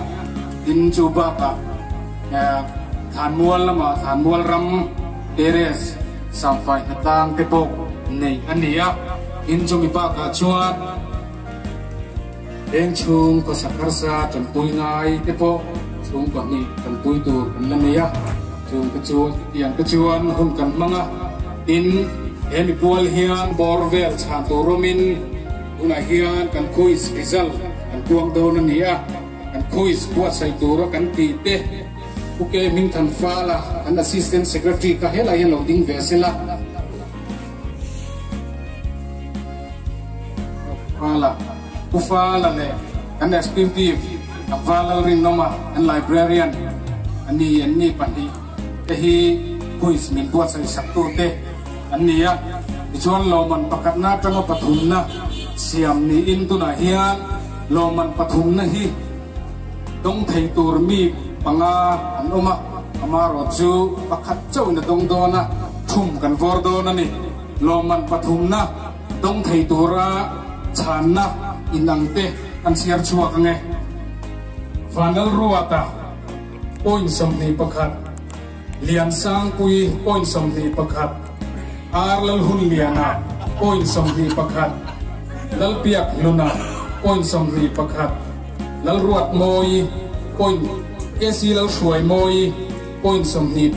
Tin, chu bakah Thlanmual lamah Thlanmual ram terrace samfai hnatlang te pawh neih a ni a. Tin, chumi bakah chuan Veng chhung khawsak harsa tanpui ngai te pawh chhung pahnih tanpui tur kan la nei a, chung te chu chutiang te chuan hun kan hmang a. Tin, he mipual hian bawr vel chhan tur awmin tunah hian kan quiz result kan puang dawn a ni a, kan quiz buatsaih tura kan tih te Pu K Hmingthan Fala kan Assistant Secretary kha helai hian lo ding ve sela. Fala, Pu Fala leh kan Executive Tlangval Lalrinnawma kan Librarian a ni an ni pahnih te hi quiz min buatsaih saktu te an ni a. Tichuan lawmman pakhatna atanga pathumna siam niin tunah hian lawmman pathumna hi dawng thei tur mi panga an awm a, amarawh chu pakhat chauhin a dawng dawn a, thum kan vawr dawn a ni. Lawmman pathumna dawng thei tura chhanna inang te kan chhiar chhuak ang e. Vanlalruata point 21, Liansangpui point 21, Ar Lalhunliana point 21, Lalpiak Hluna point 21, Lalruatmawi point KC Lalhruaimawi point 21,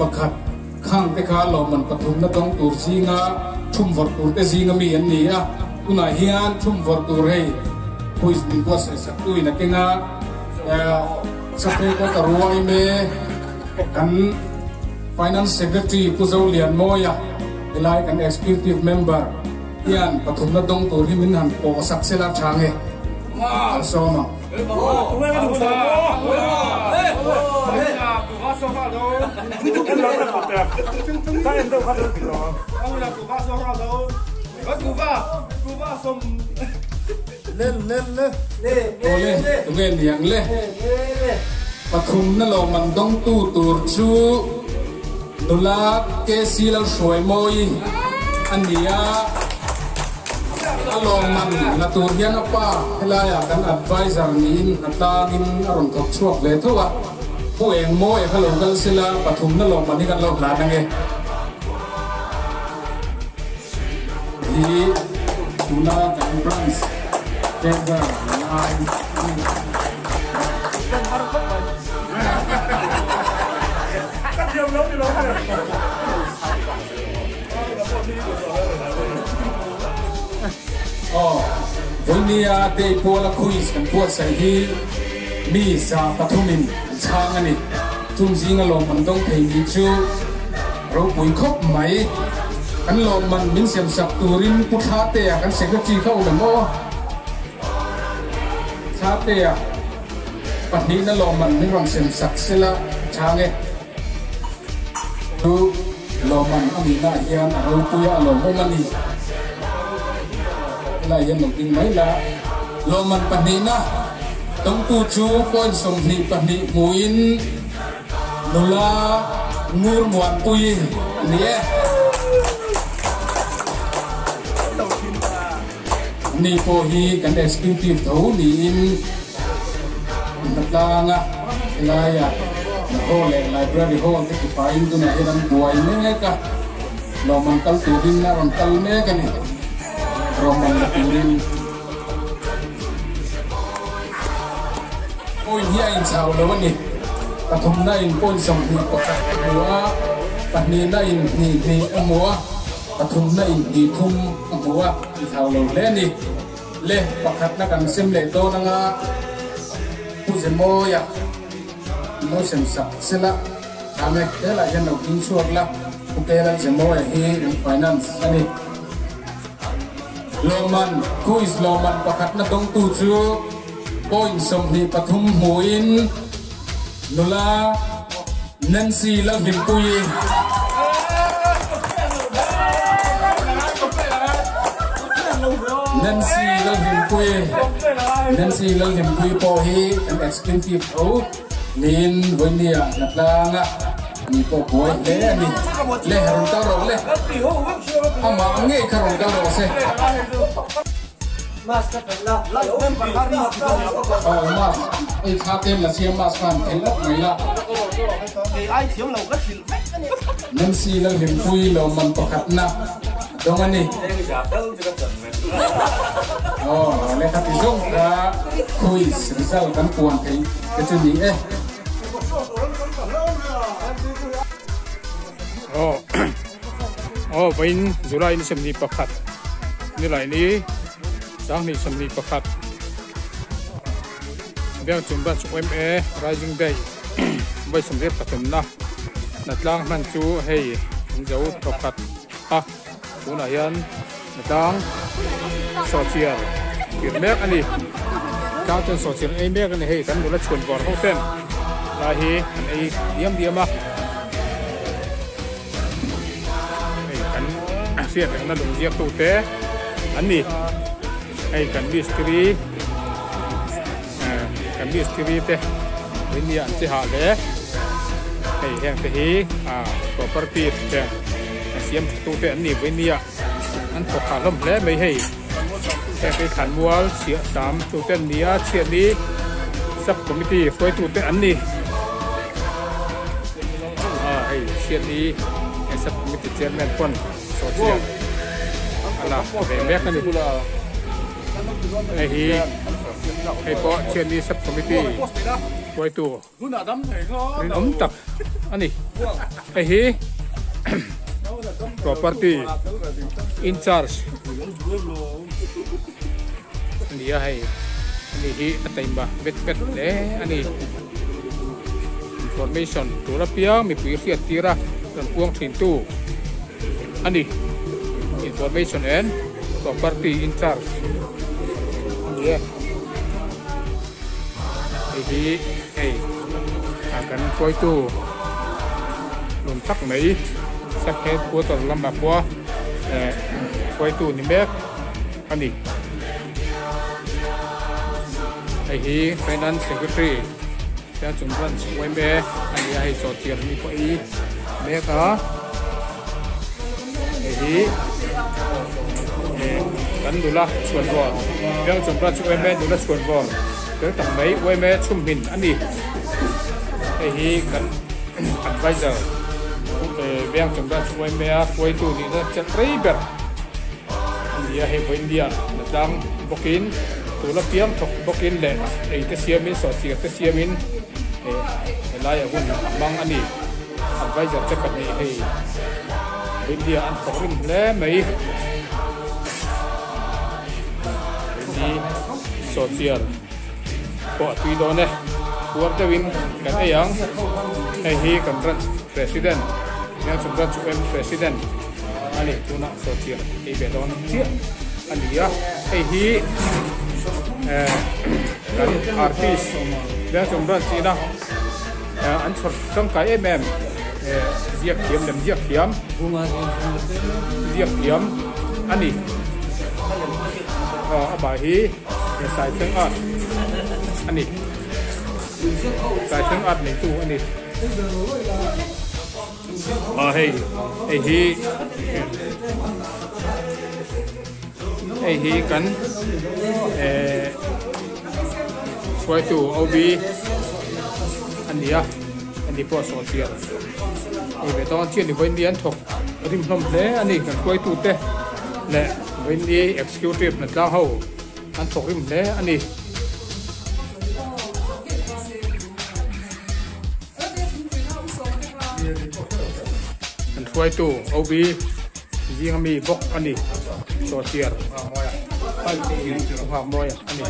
Khang te kha lawmman pathumna dawng tur zinga thum vawrh tur te zinga mi an ni a, tunah hian thum vawrh tur hei quiz min buatsaih sak tu in a keng a, Saphei pawh ka ruai me kan Finance Secretary Pu Zolianmawia helai kan Executive Member hian pathumna dawng tur hi min han pawh sak sela tha nge Malsawma. Awle, tunge niang le? Pathumna lawmman dawngtu tur chu nula KC Lalhruaimawi a ni a. A lawmman la tur hian a pa helaiah kan advisor niin hna tlangin a rawn thawk chhuak ve tho a. Pu Engmawia kha lo kal sela pathumna lawmman hi kan lo hlan ange. Hi tuna kan branch treasurer lai a ni. Aw, vawinia day puala quiz kan buatsaih hi mi 300 in an chhang a ni. Chung zinga lawmman dawng thei nih chu ropui khawp mai. Kan lawmman min siamsak turin Pu Thlatea kan secretary kha awm em aw? Thlatea pahnihna lawmman min rawn siamsak sela chhang e. Chu lawmman a nihnaah hian a ropui a, a lawmawm a ni. Helaiah hian lo ding mai la. Lawmman pahnihna dawngtu chu point 22 hmuin nula Ngur Muanpui a ni e. Ani pawh hi kan executive tho niin. Hnatlanga helaia hall leh library hall te tifaiin tunah hian an buai mek a, lawmman kal turin a rawn kal mek a ni, rawmman la turin. Point hi a inchau lo a ni, pathumna in point 21 a hmu a, pahnihna in hnih hnih a hmu a, pathumna in hnih thum a hmu a, inchau lo hle a ni. Le pakhatna kan sem leh dawn anga Pu Zemawia lo sem sak sela ame helai hian lo ding chhuak la Pu Kelan Zemawia hi kan finance a ni. Lawmman quiz lawmman pakhatna dawngtu chu point 23 hmuin nula Nancy Lalhlimpuii. Nancy Lalhlimpuii Nancy Lalhlimpuii pawh hi kan executive tho niin vawinia Hnatlanga mi pawh buai hle a ni. Le rawn kal rawh le. Amah ngei kha rawn kal rawh se. Aw mask ei thla te la siam mask khan thei lawk mai la. Nancy Lalhlimpuii lawmman pakhatna dawng a ni. Aw lehkha ti zawng kha quiz result kan puan thei te chu ni e. Aw aw vawiin July ni 21 nilai ni 2021 Biak chung branch yma Rising Day vawi 23 na hnatlang hman chu hei an zo thawkhat a tunah hian hnatlang sawhchiar tir mek a ni tlang chuan sawhchiar an ei mek a ni hei kan nula chhuan vawr ho ten lai hi an ei diam diam a hei kan hriat rengna lung ziak tu te an ni hei kan mistiri kan mistiri te nia an chi hah hle hei heng te hi property te a siam tha tu te an ni vawinia an thawk hah hlawm hle mai hei heng te hi thlanmual chhiah sam tu te an ni a chhiatni sub committee hruaitu te an ni. Hei chhiatni sub committee chairman pawn sawhchiah a la ve mek a ni. Hei hi hei pawh chhiatni sub committee hruaitu rinawm tak a ni. Hei hi property in charge a ni a hei ani hi a taima vet vet hle a ni. Information tur apiang mipui hriat tir a rawn puang thin tu a ni. Information and property in charge a ni e. Hei hi hei a kan hruaitu lun tak mai sub headquarter lama pawha hruaitu ni mek a ni. Hei hi Finance Secretary Siangchung Branch yma a ni a, hei sawhchiar mi pawh hi mek a, hei hi kan nula chhuanvawr Siangchung Branch yma nula chhuanvawr tel tak mai yma chhumhmin a ni. Hei hi kan advisor Siangchung Branch yma a hruaitu nihna chelh rei ber. A ni a, hei vawi India la tlang bawkin tuna piang thawk bawkin leh ei te siamin sawhchiar te siamin helai a hun a hmang a ni. Advisor te pahnih hei vawi India an thawk rim hle mai. Hei ni sawhchiar pawh a tui dawn e. Puar deuhin kan ei ang. Hei hi kan branch president, Miangchung branch UM president. A ni tunah sawhchiar ei ve dawn chiah a ni a, hei hi kan artist Biangchung branch ina an chhawr tangkai em em ziak thiam lem ziak thiam ziak thiam a ni amah hi Saithleng art a ni Saithleng art neitu a ni. A hei hei hi hei hi kan eh Hruaitu OB a ni a, ani pawh sawhchiar ei ve dawn chian ni vawiin ni an thawk rim hlawm hle a ni. Kan hruaitute leh vawiin ni executive hnatlang ho an thawk rim hle a ni. Kan hruaitu OB Zinga mi bawk a ni. Sawhchiar nghak mawi a ni.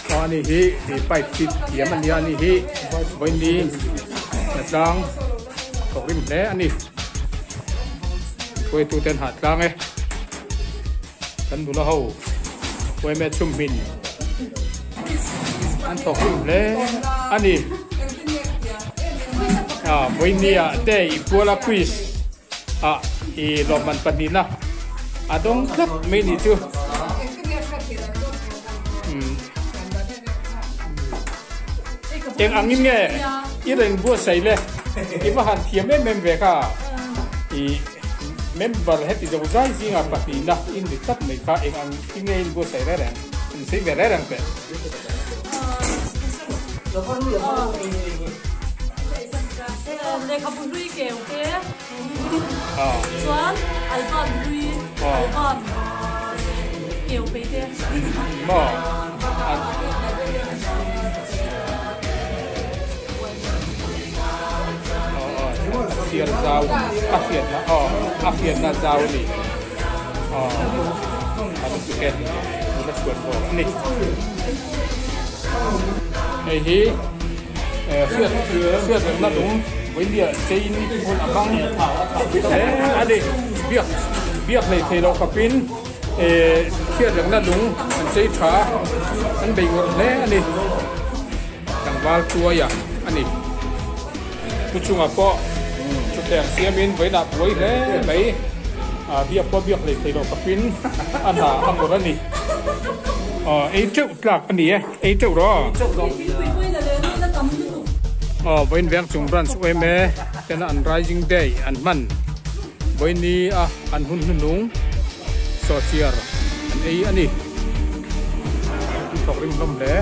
Aw ani hi pipe fit thiam a nia ani hi vawiin hnatlang thawk rim hle a ni. Hruaitu ten hah tlang e. Kan nula ho Huaime chhumhmin an thawk rim hle a ni. Vawiin ah te i puala quiz Ah, i lawmman pahnihna a dawng tlat mai ni chu. Eng angin nge i rawn buatsaih le? I va han thiam em em ve kha. I member heti zo zai zinga pahnihna i ni tlat mai kha. Eng ang i nge in buatsaih reng reng? In sawi ve reng reng teh. Lehkhabu hlui keu te chuan album hlui album keu pei te. Maw a chhiar zau a hriatna aw a hriatna zau a ni aw a lutuk e tuna chhuan bawk a ni hei hi. Hriat hriat remna lung vawiindia chain hun a hmang hle a ni. Biak biak hlei thei loh khawpin hriat remna lung an chei tha a, an bei ngawrh hle a ni. Tlangval tuaia a ni. Thu chungah pawh thutthleng siamin vawiinah buai hle mai. Biak pawh biak hlei thei loh khawpin a hna a ngawrh a ni. Ei teuh tlak a ni e. Ei teuh rawh. Aw vawiin veng chung branch yma tena an rising day an hman vawiin ni a an hun hnunung sawhchiar an ei a ni. An thawk rim hlawm hle.